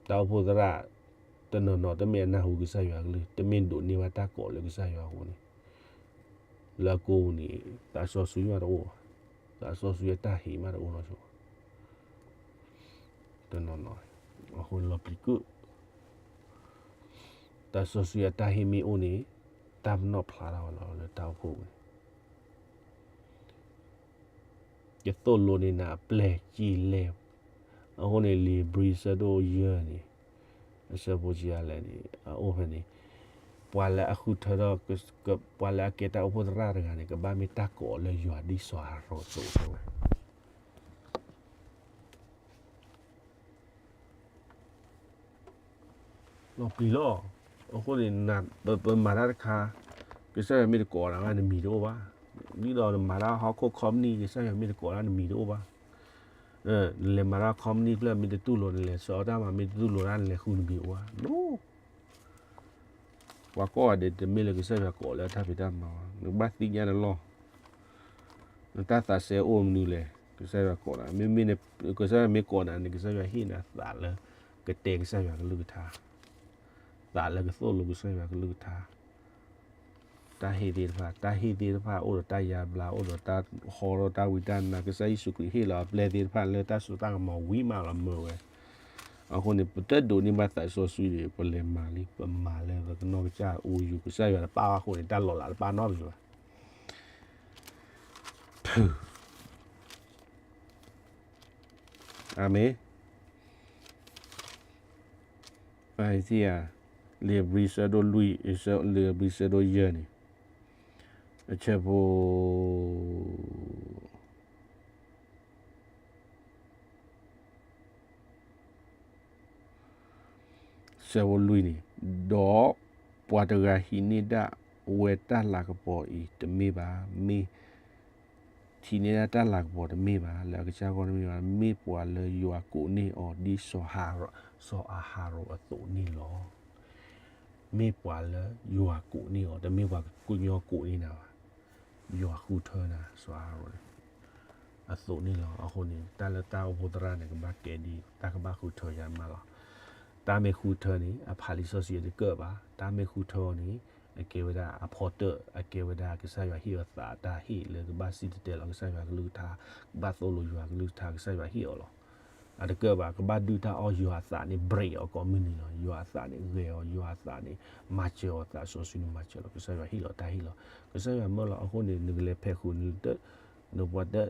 တၢ်အိၣ်ဖှိၣ်သရၣ် တနီၤနီၤ တမ့ၢ်အနၢ်ဟူကစၢ်ယွၤကလုၢ်, တမ့ၢ်ဒိးန့ၢ်ဘၣ်တၢ်ကိးလၢကစၢ်ယွၤအဃိန့ၣ်, လၢအကိးန့ၣ် သးစီဆှံမးတအိၣ်ဘၣ်, သးစီဆှံအတၢ်ဟ့ၣ်မးတအိၣ်နီတစိၤ, တနီၤနီၤ, အဃိန့ၣ်လီၤပျံၤကုၣ်, သးစီဆှံအတၢ်ဟ့ၣ်မ့ၢ်အိၣ်န့ၣ် တၢ်ပနီၣ်ဖျါထီၣ်လီၤလၢတၢ်အိၣ်ဖှိၣ်ပူၤန့ၣ် ယသိၣ်လိန့ၢ်နၤအပျဲၢ်က့လဲၣ်. အဃိန့ၣ် လံာ်ဘြံၤဆၢဒိၣ်ယဲၢ်န့ၣ် အဆၢဖိဆံးအါလဲၣ်န့ၣ် အအိၣ်ဖဲန့ၣ်, ပှၤလၢအဃုထၢထီၣ် ပှၤလၢအကဲတၢ်အိၣ်ဖှိၣ်သရၣ်တဂၤန့ၣ် ကဘၣ်မ့ၢ်တၢ်ကိးလၢယွၤဒ်စီၤအၤဟရိၣ်အသိးဝဲ လီၤပျံၤလီၤ. အဃိန့ၣ် ပမၤတၢ်တခါ ကစၢ်ယွၤမ့ၢ်တကိးနၤဘၣ် နမံၤတအိၣ်ဘၣ်. ဒ်သိးနမၤတၢ်ဟီၣ်ခိၣ်ခီပနံၣ် ကစၢ်ယွၤမ့ၢ်တကိးနၤ နမံၤတအိၣ်ဘၣ်. နလဲၤမၤတၢ်ခီပနံၣ်ဖျၢၣ် မ့ၢ်တတူၢ်လိာ် နလဲၤဆှၢအီၣ်တၢ်မၤ မ့ၢ်တတူၢ်လိာ်တၢ် နလဲၤဃုနမံၤအိၣ်ဘၣ်. ပှၤကိးဂၤဒဲး တမ့ၢ်လၢကစၢ်ယွၤကိးလၢအတၢ်ဖံးတၢ်မၤဘၣ်. နကဘၣ်သ့ၣ်ညါနလီၢ်. နတၢ်သးစဲအိၣ်မနုၤလဲၣ်. ကစၢ်ယွၤကိးနၤ, မ့မ့ၢ် ကစၢ်ယွၤမ့ၢ်ကိးနၤန့ၣ် ကစၢ်ယွၤဟ့ၣ်နၤသးလၢကတဲကစၢ်ယွၤကလုၢ်ကထါ, သးလၢကသိၣ်လိကစၢ်ယွၤကလုၢ်ကထါ, တၢ်ဟ့ၣ်သ့ၣ်တဖၣ်, တၢ်ဟ့ၣ်သ့ၣ်တဖၣ် အိၣ်ဒီးတၢ်ယါဘျါ, အိၣ်ဒီးတၢ်ဟီထီၣ်တၢ်ဝံတၢ်နါ, ကစၢ်ယ့ၣ်ၡူးခရံာ်ဟ့ၣ်လီၤအပျဲၢ်သ့ၣ်တဖၣ်လၢတၢ်စိတၢ်ကမီၤဝံၤမးလီၤမၢဝဲ. အဃိန့ၣ် ပတဒိးန့ၢ်ဘၣ်သးစီဆှံဒီး ပလဲၤမၤလံ, ပမၤလၢပကနီၢ်ကစၢ်အိၣ်ယူၤ ကစၢ်ယွၤတပာ်ဘၣ်အဃိန့ၣ် တၢ်လီၤလးတပာ်နီတမံၤဘၣ်. အၤမ့ၣ်. အသံဧါ, လံာ်ဘြံၤဆၢဒိၣ်လွံၢ်, လံာ်ဘြံၤဆၢဒိၣ်ယဲၢ်န့ၣ်, အဆၢဖိ ဆၢဖိလွံၢ်န့ၣ်, ဒီးပှၤတဂၤဟံးန့ၢ်ဒၣ်ဝဲတၢ်လၤကပီၤအံၤတမ့ၢ်ဘၣ်, မ့ၢ် ဟံးန့ၢ်ဒၣ်တၢ်လၤကပီၤတမ့ၢ်ဘၣ်, လၢအကစၢ်ဂီၢ်တမ့ၢ်ဘၣ်, မ့ၢ်ပှၤလၢယွၤကိးန့ၢ်အီၤဒ်စီၤအၤဟရိၣ်အသိးန့ၣ်လီၤ. မ့ၢ်ပှၤလၢယွၤကိးန့ၢ်အီၤ, တမ့ၢ်ပှၤကညီကိးန့ၢ်နၤဘၣ်. ယွၤဃုထၢနၤ, စီၤအၤရိၣ်န့ၣ် အသိးန့ၣ်လီၤ. အဃိန့ၣ် တၢ်လၢတၢ်အိၣ်ဖှိၣ်သရၣ်န့ၣ် ကဘၣ်ကဲဒ် တၢ်ကဘၣ်ဃုထၢယၤမးလီၤ. တၢ်မ့ၢ်ဃုထၢန့ၣ် အဖးလံာ်စီဆှံတကၢၣ်ဘၣ်. တၢ်မ့ၢ်ဃုထၢအီၤန့ၣ် အကဲဝဲဒၣ်အဖီတၢၣ်, အကဲဝဲဒၣ်ကစၢ်ယွၤဟ့ၣ်အီၤသးအတၢ်ဟ့ၣ်လၢကဘၣ်စံၣ်တဲၤတဲလီၤကစၢ်ယွၤကလုၢ်ကထါ, ကဘၣ်သိၣ်လိယွၤကလုၢ်ကထါ ကစၢ်ယွၤဟ့ၣ်အီၤလီၤ. အတကၢၣ်ဘၣ် ကဘၣ်ဒုၣ်တၢ်အီၣ် ယွၤအသးန့ၣ် break အီၤကိးမုၢ်နံၤလီၤ. ယွၤအသးန့ၣ် ဂဲၤအီၤ, ယွၤအသးန့ၣ် မၤစၢၤအီၤ, သးစီဆှံန့ၣ်မၤစၢၤလီၤ. ကစၢ်ယွၤဟ့ၣ်လီၤတၢ်ဟ့ၣ်လီၤ. ကစၢ်ယွၤမၢလီၤ. အဃိန့ၣ် နကလဲၤဖဲးဃုာ်န နပှၤတ ဒ်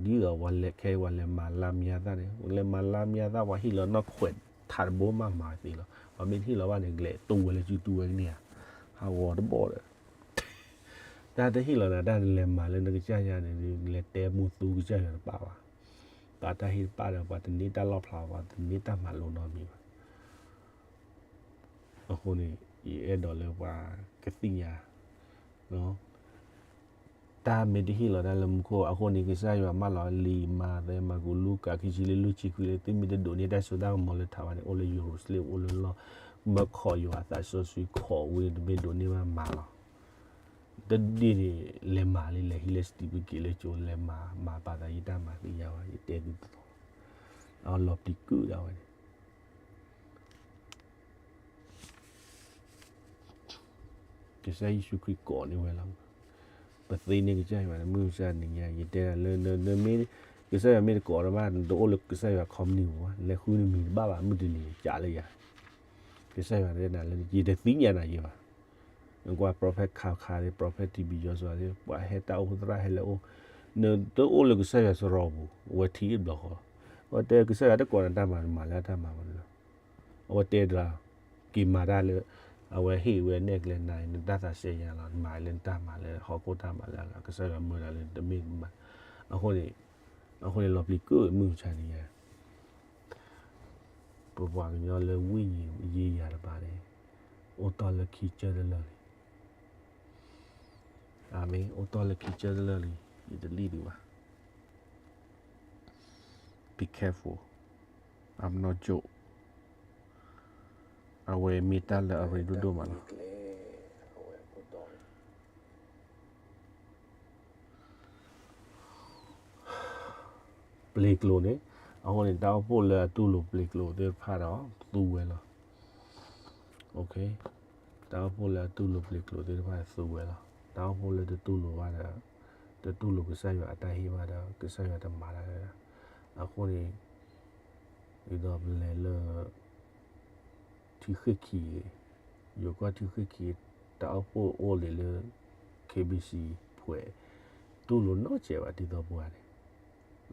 သိးပှၤလဲၤခဲအံၤ ပှၤလဲၤမၤလါမၠါသၣ်န့ၣ်, ပှၤလဲၤမၤလါမၠါသၣ် ပှၤဟ့ၣ်လီၤနီၢ်ခွဲးထးတဘိမးမၤသ့လီၤ. ပှၤမ့ၢ်တဟ့ၣ်လီၤဘၣ်န့ၣ် ကလဲၤတူၢ်ဝဲလၢစုတူၢ်ဝဲကန့ၢ်ဧါ. ဟးဂီၤတဘီၣ်ဒီး တၢ်တဟ့ၣ်လီၤနၤ တၢ်နလဲၤမၤလၢနကစၢ်ယၤန့ၣ် နလဲၤတဲမူသူကစၢ်ယွၤတပာ်ဘၣ်. ပှၤတၢ်ဟ့ၣ်တပာ်ဒီး ပှၤတန့ၢ်တၢ်လီၣ်ဖျါ, ပှၤတန့ၢ်တၢ်မၤလိနီတမံၤဘၣ်. အဃိန့ၣ် ယအဲၣ်ဒိးလၢပှၤကသ့ၣ်ညါ တၢ်မ့ၢ်တဟ့ၣ်လီၤတၢ်လၢမူခိၣ် အဃိန့ၣ် ကစၢ်ယွၤမၢလီၤ လံာ်မးသဲ မၢ်ကူး လူၤကၣ် ခံဆံလၢလွံၢ်ဆံခွံလၢ သုမ့ၢ်တဒိးန့ၢ်တၢ်စိတၢ်ကမီၤလၢထးဘၣ်န့ၣ် အိၣ်လၢယရူၤၡလ့ၣ် အိၣ်လၢလီၢ် မၢခိးယွၤအသးစီဆှံခိးဝံၤ တမ့ၢ်ဒိးန့ၢ်ဘၣ်မၤလီၤ. တဒ်န့ၣ် လဲၤမၤလံ လဲၤဟံးလၢစတံးပက့ၤလၢကၠိ လဲၤမၤ မၤပာ်သးယတၢ်မၤသ့ၣ်ညါဝဲ ယတဲသုတသီ အလီၤပျံၤကုၣ်ဒၣ်ဝဲန့ၣ် ကစၢ်ယ့ၣ်ၡူးခရံာ်ကိးန့ၢ်ဝဲလီၤ. ပသ့န့ၢ်ကစၢ်ယွၤန့ၣ် မုၢ်မဆါတနံၤညါ ယတဲဒၣ်လၢ နမ့ၢ် ကစၢ်ယွၤမ့ၢ်တကိးတဘၣ် နတအိၣ်လၢကစၢ်ယွၤခီပနံၣ်ပူၤဘၣ် လဲၤဃုနမံၤတဘၣ်ဘၣ် မုၢ်တနံၤန့ၣ် ကးလၢယၤ ကစၢ်ယွၤတဲနၤလၢ ယတသ့ၣ်ညါနၤယဲဘၣ်. နကွၢ် prophet ခါခါသ့ၣ် prophet ထံဘံယီၤစီၤသ့ၣ် ပှၤဟဲတၢ်အိၣ်ဖှိၣ်သရၣ်ဟဲလၢအအိၣ် နတအိၣ်လၢကစၢ်ယွၤစရီပူၤ အဝဲထံၣ်ဘျီဃီ အဝဲတဲကစၢ်ယွၤတကိးနတၢ်မၤ နမၤလၢအတၢ်မၤမနုၤလီၤ. အဝဲတဲဒၣ် က့ၤမၤတၢ်လၢ အဝဲဟ့ၣ်ဝဲနဲၣ်ကျဲနၤ နတၢ်သးစဲယၤလီၤ နမၤလၢနတၢ်မၤလၢဟီၣ်ခိၣ်တၢ်မၤလၢအဂၤ ကစၢ်ယွၤမၢဒၣ်လၢတမ့ၢ်မၤ အဃိန့ၣ် အဃိန့ၣ်လီၤပျံၤကုၣ်မုၢ်မဆါတနံၤညါ ပပှၤကညီလၢဝိညာဉ်ရေးရာတပၤန့ၣ် အိၣ်တီၢ်လၢခံကတၢၢ်တလၢာ်လံ. အၤမ့ၣ် အိၣ်တီၢ်လၢခံကတၢၢ်တလၢာ်လံ ယတလံၣ်ဒံးဘၣ်. Be careful, I'm not joke. အဝဲမ့ၢ်တၢ်လၢအရ့ဒိၣ်ဒိၣ်မးလီၤ. ပျ့ၤကျိၤန့ၣ် အဃိန့ၣ် တၢ်အိၣ်ဖှိၣ်လၢအတူၢ်လိာ်ပျ့ၤကျိၤသ့ၣ်တဖၣ်ဒီး သူဝဲလီၤ. တၢ်အိၣ်ဖှိၣ်လၢအတူၢ်လိာ်ပျ့ၤကျိၤသ့ၣ်တဖၣ်သူဝဲလီၤ. တၢ်အိၣ်ဖှိၣ်လၢတတူၢ်လိာ်ဘၣ်ဒီး တတူၢ်လိာ်ကစၢ်ယွၤအတၢ်ဟ့ၣ်ဘၣ်ဒီး ကစၢ်ယွၤတမၤတၢ်လၢ အဃိန့ၣ် ဒ်သိးပလဲၤလၢ ထံဃ့ၢ်ခံဂ့ၤ, ယိၤကီၢ်ထံဃ့ၢ်ခံ တၢ်အိၣ်ဖှိၣ်အိၣ်လံလၢ K B C ဖှဲး, တူၢ်လိာ်နီတစဲးဘၣ် ဒ်သိးပှၤန့ၣ်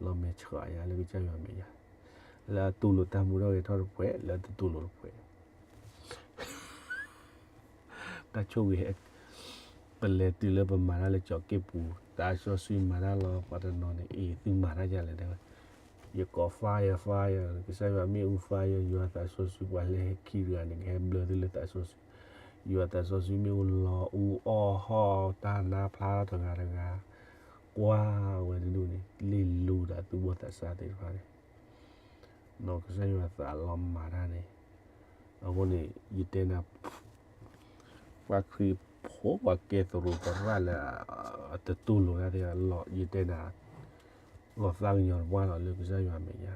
လီၤမဲာ်ဆှးယၤလၢကစၢ်ယွၤမဲာ်ညါ, လၢအတူၢ်လိာ်တၢ်မူထီၣ်ဂဲၤထီၣ်တဖှဲး လၢအတတူၢ်လိာ်တဖှဲး တၢ်ဆိၣ်ဂ့ၤဟဲ ပလဲၤတုၤလၢပမၤတၢ်လၢကၠီၤက့ၣ်ပူၤ သးစီဆှံမၤတၢ်လီၤ ပှၤတနီၤန့ၣ် အ့ၣ် သုမၤတၢ်ဒ်လဲၣ်တဲဝဲ, ယကိး fire fire ကစၢ်ယွၤမ့ၣ်အူ fire ယွၤသးစီဆှံ ပှၤလၢဟဲခံဂၤန့ၣ် ကဟဲဘျၢသုလၢသးစီဆှံ, ယွၤသးစီဆှံမ့ၣ်အူလီၤအူအီၣ်ဟီၣ်တၢ်နါဖျါထီၣ်တဂၤတဂၤ, ကွၢ်ဝဲတဒူၣ်န့ၣ် လ့ၣ်လူၤဒီးသုဘီၣ်သးစၢ်သ့ၣ်တဖၣ်န့ၣ် ကစၢ်ယွၤသးလီၤမၤတၢ်န့ၣ်, အဃိန့ၣ် ယတဲနၤ ပှၤခရံာ်ဖိ ပှၤကဲသရူးသရၣ်လၢ အတတူၢ်လိာ်တၢ်သ့ၣ်တဖၣ် ယတဲနၤ လီၤသးကညီၤတပှၢ်လီၤလၢကစၢ်ယွၤအမဲာ်ညါ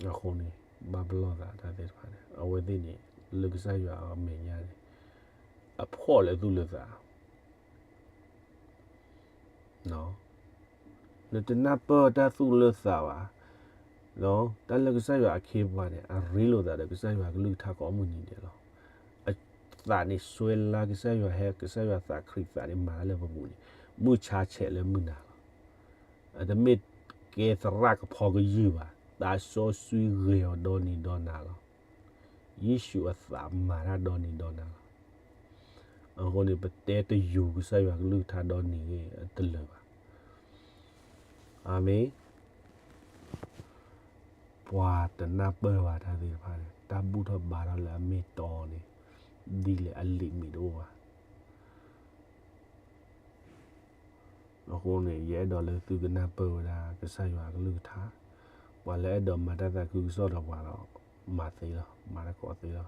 အဃိန့ၣ် ဘၣ်ပလီၢ်သးတၢ်သ့ၣ်တဖၣ်န့ၣ် အဝဲသ့ၣ်န့ၣ် လၢကစၢ်ယွၤအမဲာ်ညါန့ၣ် အဖှီၣ်လၢသူၣ်လၢသး နတနၢ်ပၢၢ်တၢ်သူၣ်လၢသးဘၣ်, တၢ်လၢကစၢ်ယွၤအခ့အပှၤန့ၣ် အရ့လိာ်သးဒီးကစၢ်ယွၤကလုၢ်ကထါကိးမုၢ်နံၤဒဲးလီၤ. အသးန့ၣ်စွဲလၢကစၢ်ယွၤဟဲ ကစၢ်ယွၤသးခရံာ်သးန့ၣ်မၤတၢ်လၢပပူၤန့ၣ် မုၢ်ဆါဆဲးလၢမုၢ်နၤလီၤ. အတမ့ၢ်ကဲသရၣ်ကဖီကယုၢ်ဘၣ်, သးစီဆှံဂ့ၤအီၤဒီနံၤဒီနၤလီၤ. ယ့ၣ်ၡူးအသးမၤတၢ်ဒီနံၤဒီနၤလီၤ. အဃိန့ၣ် ပတဲတယိၤကစၢ်ယွၤကလုၢ်ကထါဒီနံၤဂ့ၤ တလၢာ်ဘၣ်. အၤမ့ၣ်. ပှၤတနၢ်ပၢၢ်ဘၣ်တၢ်သ့ၣ်တဖၣ်န့ၣ် တၢ်ဘူၣ်ထီၣ်ဘါထီၣ်လၢအမ့ၢ်တီန့ၣ် ဒ်လဲၣ်အလံာ်မ့ၢ်တအိၣ်ဘၣ်. အဃိန့ၣ် ယအဲၣ်ဒိးလၢသုကနၢ်ပၢၢ်ဝဲဒၣ် ကစၢ်ယွၤကလုၢ်ကထါ, ပ ပှၤလၢအဲၣ်ဒိးမၤတၢ်သးခုကစီၣ်ဒီးပှၤဒီး မၤသ့လီၤ, မၤတကိးသ့လီၤ.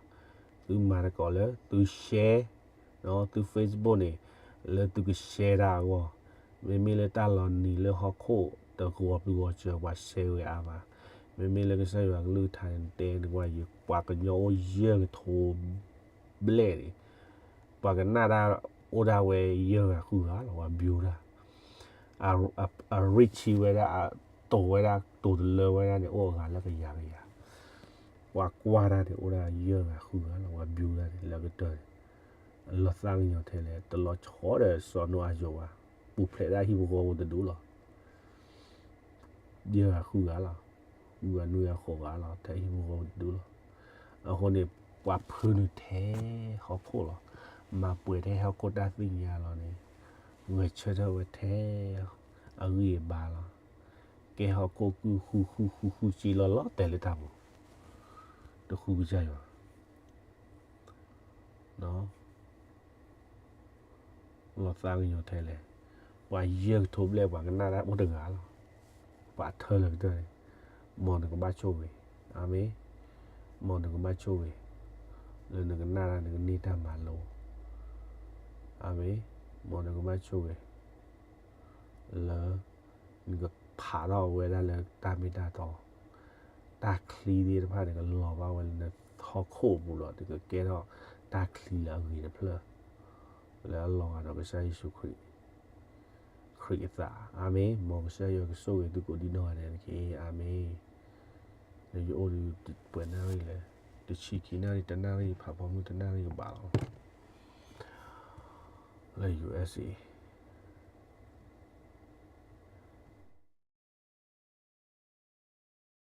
သုမၤတကိးလၢသု share သု Facebook န့ၣ် လၢသုက share တၢ်အဂီၢ်, မ့မ့ၢ်လၢတၢ်လီၤနံၤလၢဟီၣ်ခိၣ်တဂီၤပဂီၤစၢၤ ပှၤ share ဝဲအါမး, မ့မ့ၢ်လၢကစၢ်ယွၤကလုၢ်ကထါန့ၣ် တဲနကွၢ်ယပှၤကညီအိၣ်ယဲၢ်ကထိ ဘျဲၣ်န့ၣ်, ပှၤကနၣ်တၢ်အိၣ်ဒၣ်ဝဲယဲၢ်ဂၤဃုဂၤလီၤ, ပှၤ view တၢ်, အ reach ဝဲဒၣ် အတိၤဝဲဒၣ် တိၤတလၢဝဲဒၣ်န့ၣ် အိၣ်အဂၤလၢကယၤကယၤ, ပှၤကွၢ်တၢ်န့ၣ် အိၣ်ဒၣ်ယဲၢ်ဂၤဃုဂၤလီၤ, ပှၤ view တၢ်န့ၣ် လၢကတၢၢ်န့ၣ်, အလီၤသးကညီၤထဲလဲၣ်, တလီၤဆီဒီးစီၤနိအၤယိၤဘၣ်, ပူၤဖျဲးဒၣ်ဟံၣ်ဖိဃီဖိတဒူၣ်လီၤ. ယဲၢ်ဂၤဃုဂၤလီၤ, ဃုဂၤနွံဂၤဃိးဂၤလီၤ, ထဲဟံၣ်ဖိဃီဖိတဒူၣ်လီၤ. အဃိန့ၣ် ပှၤဖုနုာ်ထဲဟီၣ်ခိၣ်လီၤ, မၤပှဲၤထဲဟီၣ်ခိၣ်တၢ်သ့ၣ်ညါလီၤန့ၣ်, ဂဲၤဆၢထၢၣ်ဝဲထဲအဂံၢ်အဘါလီၤ. ကဲဟီၣ်ခိၣ်ကုၢ်ဃုဃုဃုဃုစ့လီၤလီၤတဲာ်လၢတၢ်ပူၤ, တဃုကစၢ်ယွၤ လီၤသးကညီၤထဲလဲၣ်, ပှၤယဲၢ်ကထိဘျဲၣ် ပှၤကနၣ်တၢ်အိၣ်တဂၤလီၤ, ပှၤထၢလၢကတၢၢ်န့ၣ်, မ်နကဘၣ်ဆိၣ်ဂ့ၤ, အၤမ့ၣ်, မ်နကဘၣ်ဆိၣ်ဂ့ၤ, လၢနကနၣ်တၢ်နကန့ၢ်တၢ်မၤလိ, အၤမ့ၣ်, မ်နကဘၣ်ဆိၣ်ဂ့ၤ လၢ နကဖးထီၣ်ဝဲဒၣ်လၢတၢ်မ့ၢ်တၢ်တီ, တၢ်ချံသ့ၣ်တဖၣ်န့ၣ် ကလီၤဘၣ်ဝဲလၢနဟီၣ်ခိၣ်အပူၤဒီး နကကဲထီၣ်တၢ်ချံလၢအဂ့ၤတဖျၢၣ်, လၢအလီၤဂာ်ဒီးကစၢ်ယ့ၣ်ၡူးခရံာ်, ခရံာ်အသး, အၤမ့ၣ်, မ်ကစၢ်ယွၤကဆိၣ်ဂ့ၤသုကိးဒံနီၢ်ဂၤဒဲးတက့ၢ်, အၤမ့ၣ်. လၢယအိၣ်ဒီးပှဲၤနၣ်ရံၣ်လဲၣ်, တဆံခံနၣ်ရံၣ် တနၣ်ရံၣ် ဖးဖီမုၢ်တနၣ်ရံၣ်ကဘၣ်လီၤ, လၢ ယူႇအ့ၣ်စ့ၣ်အ့ၣ်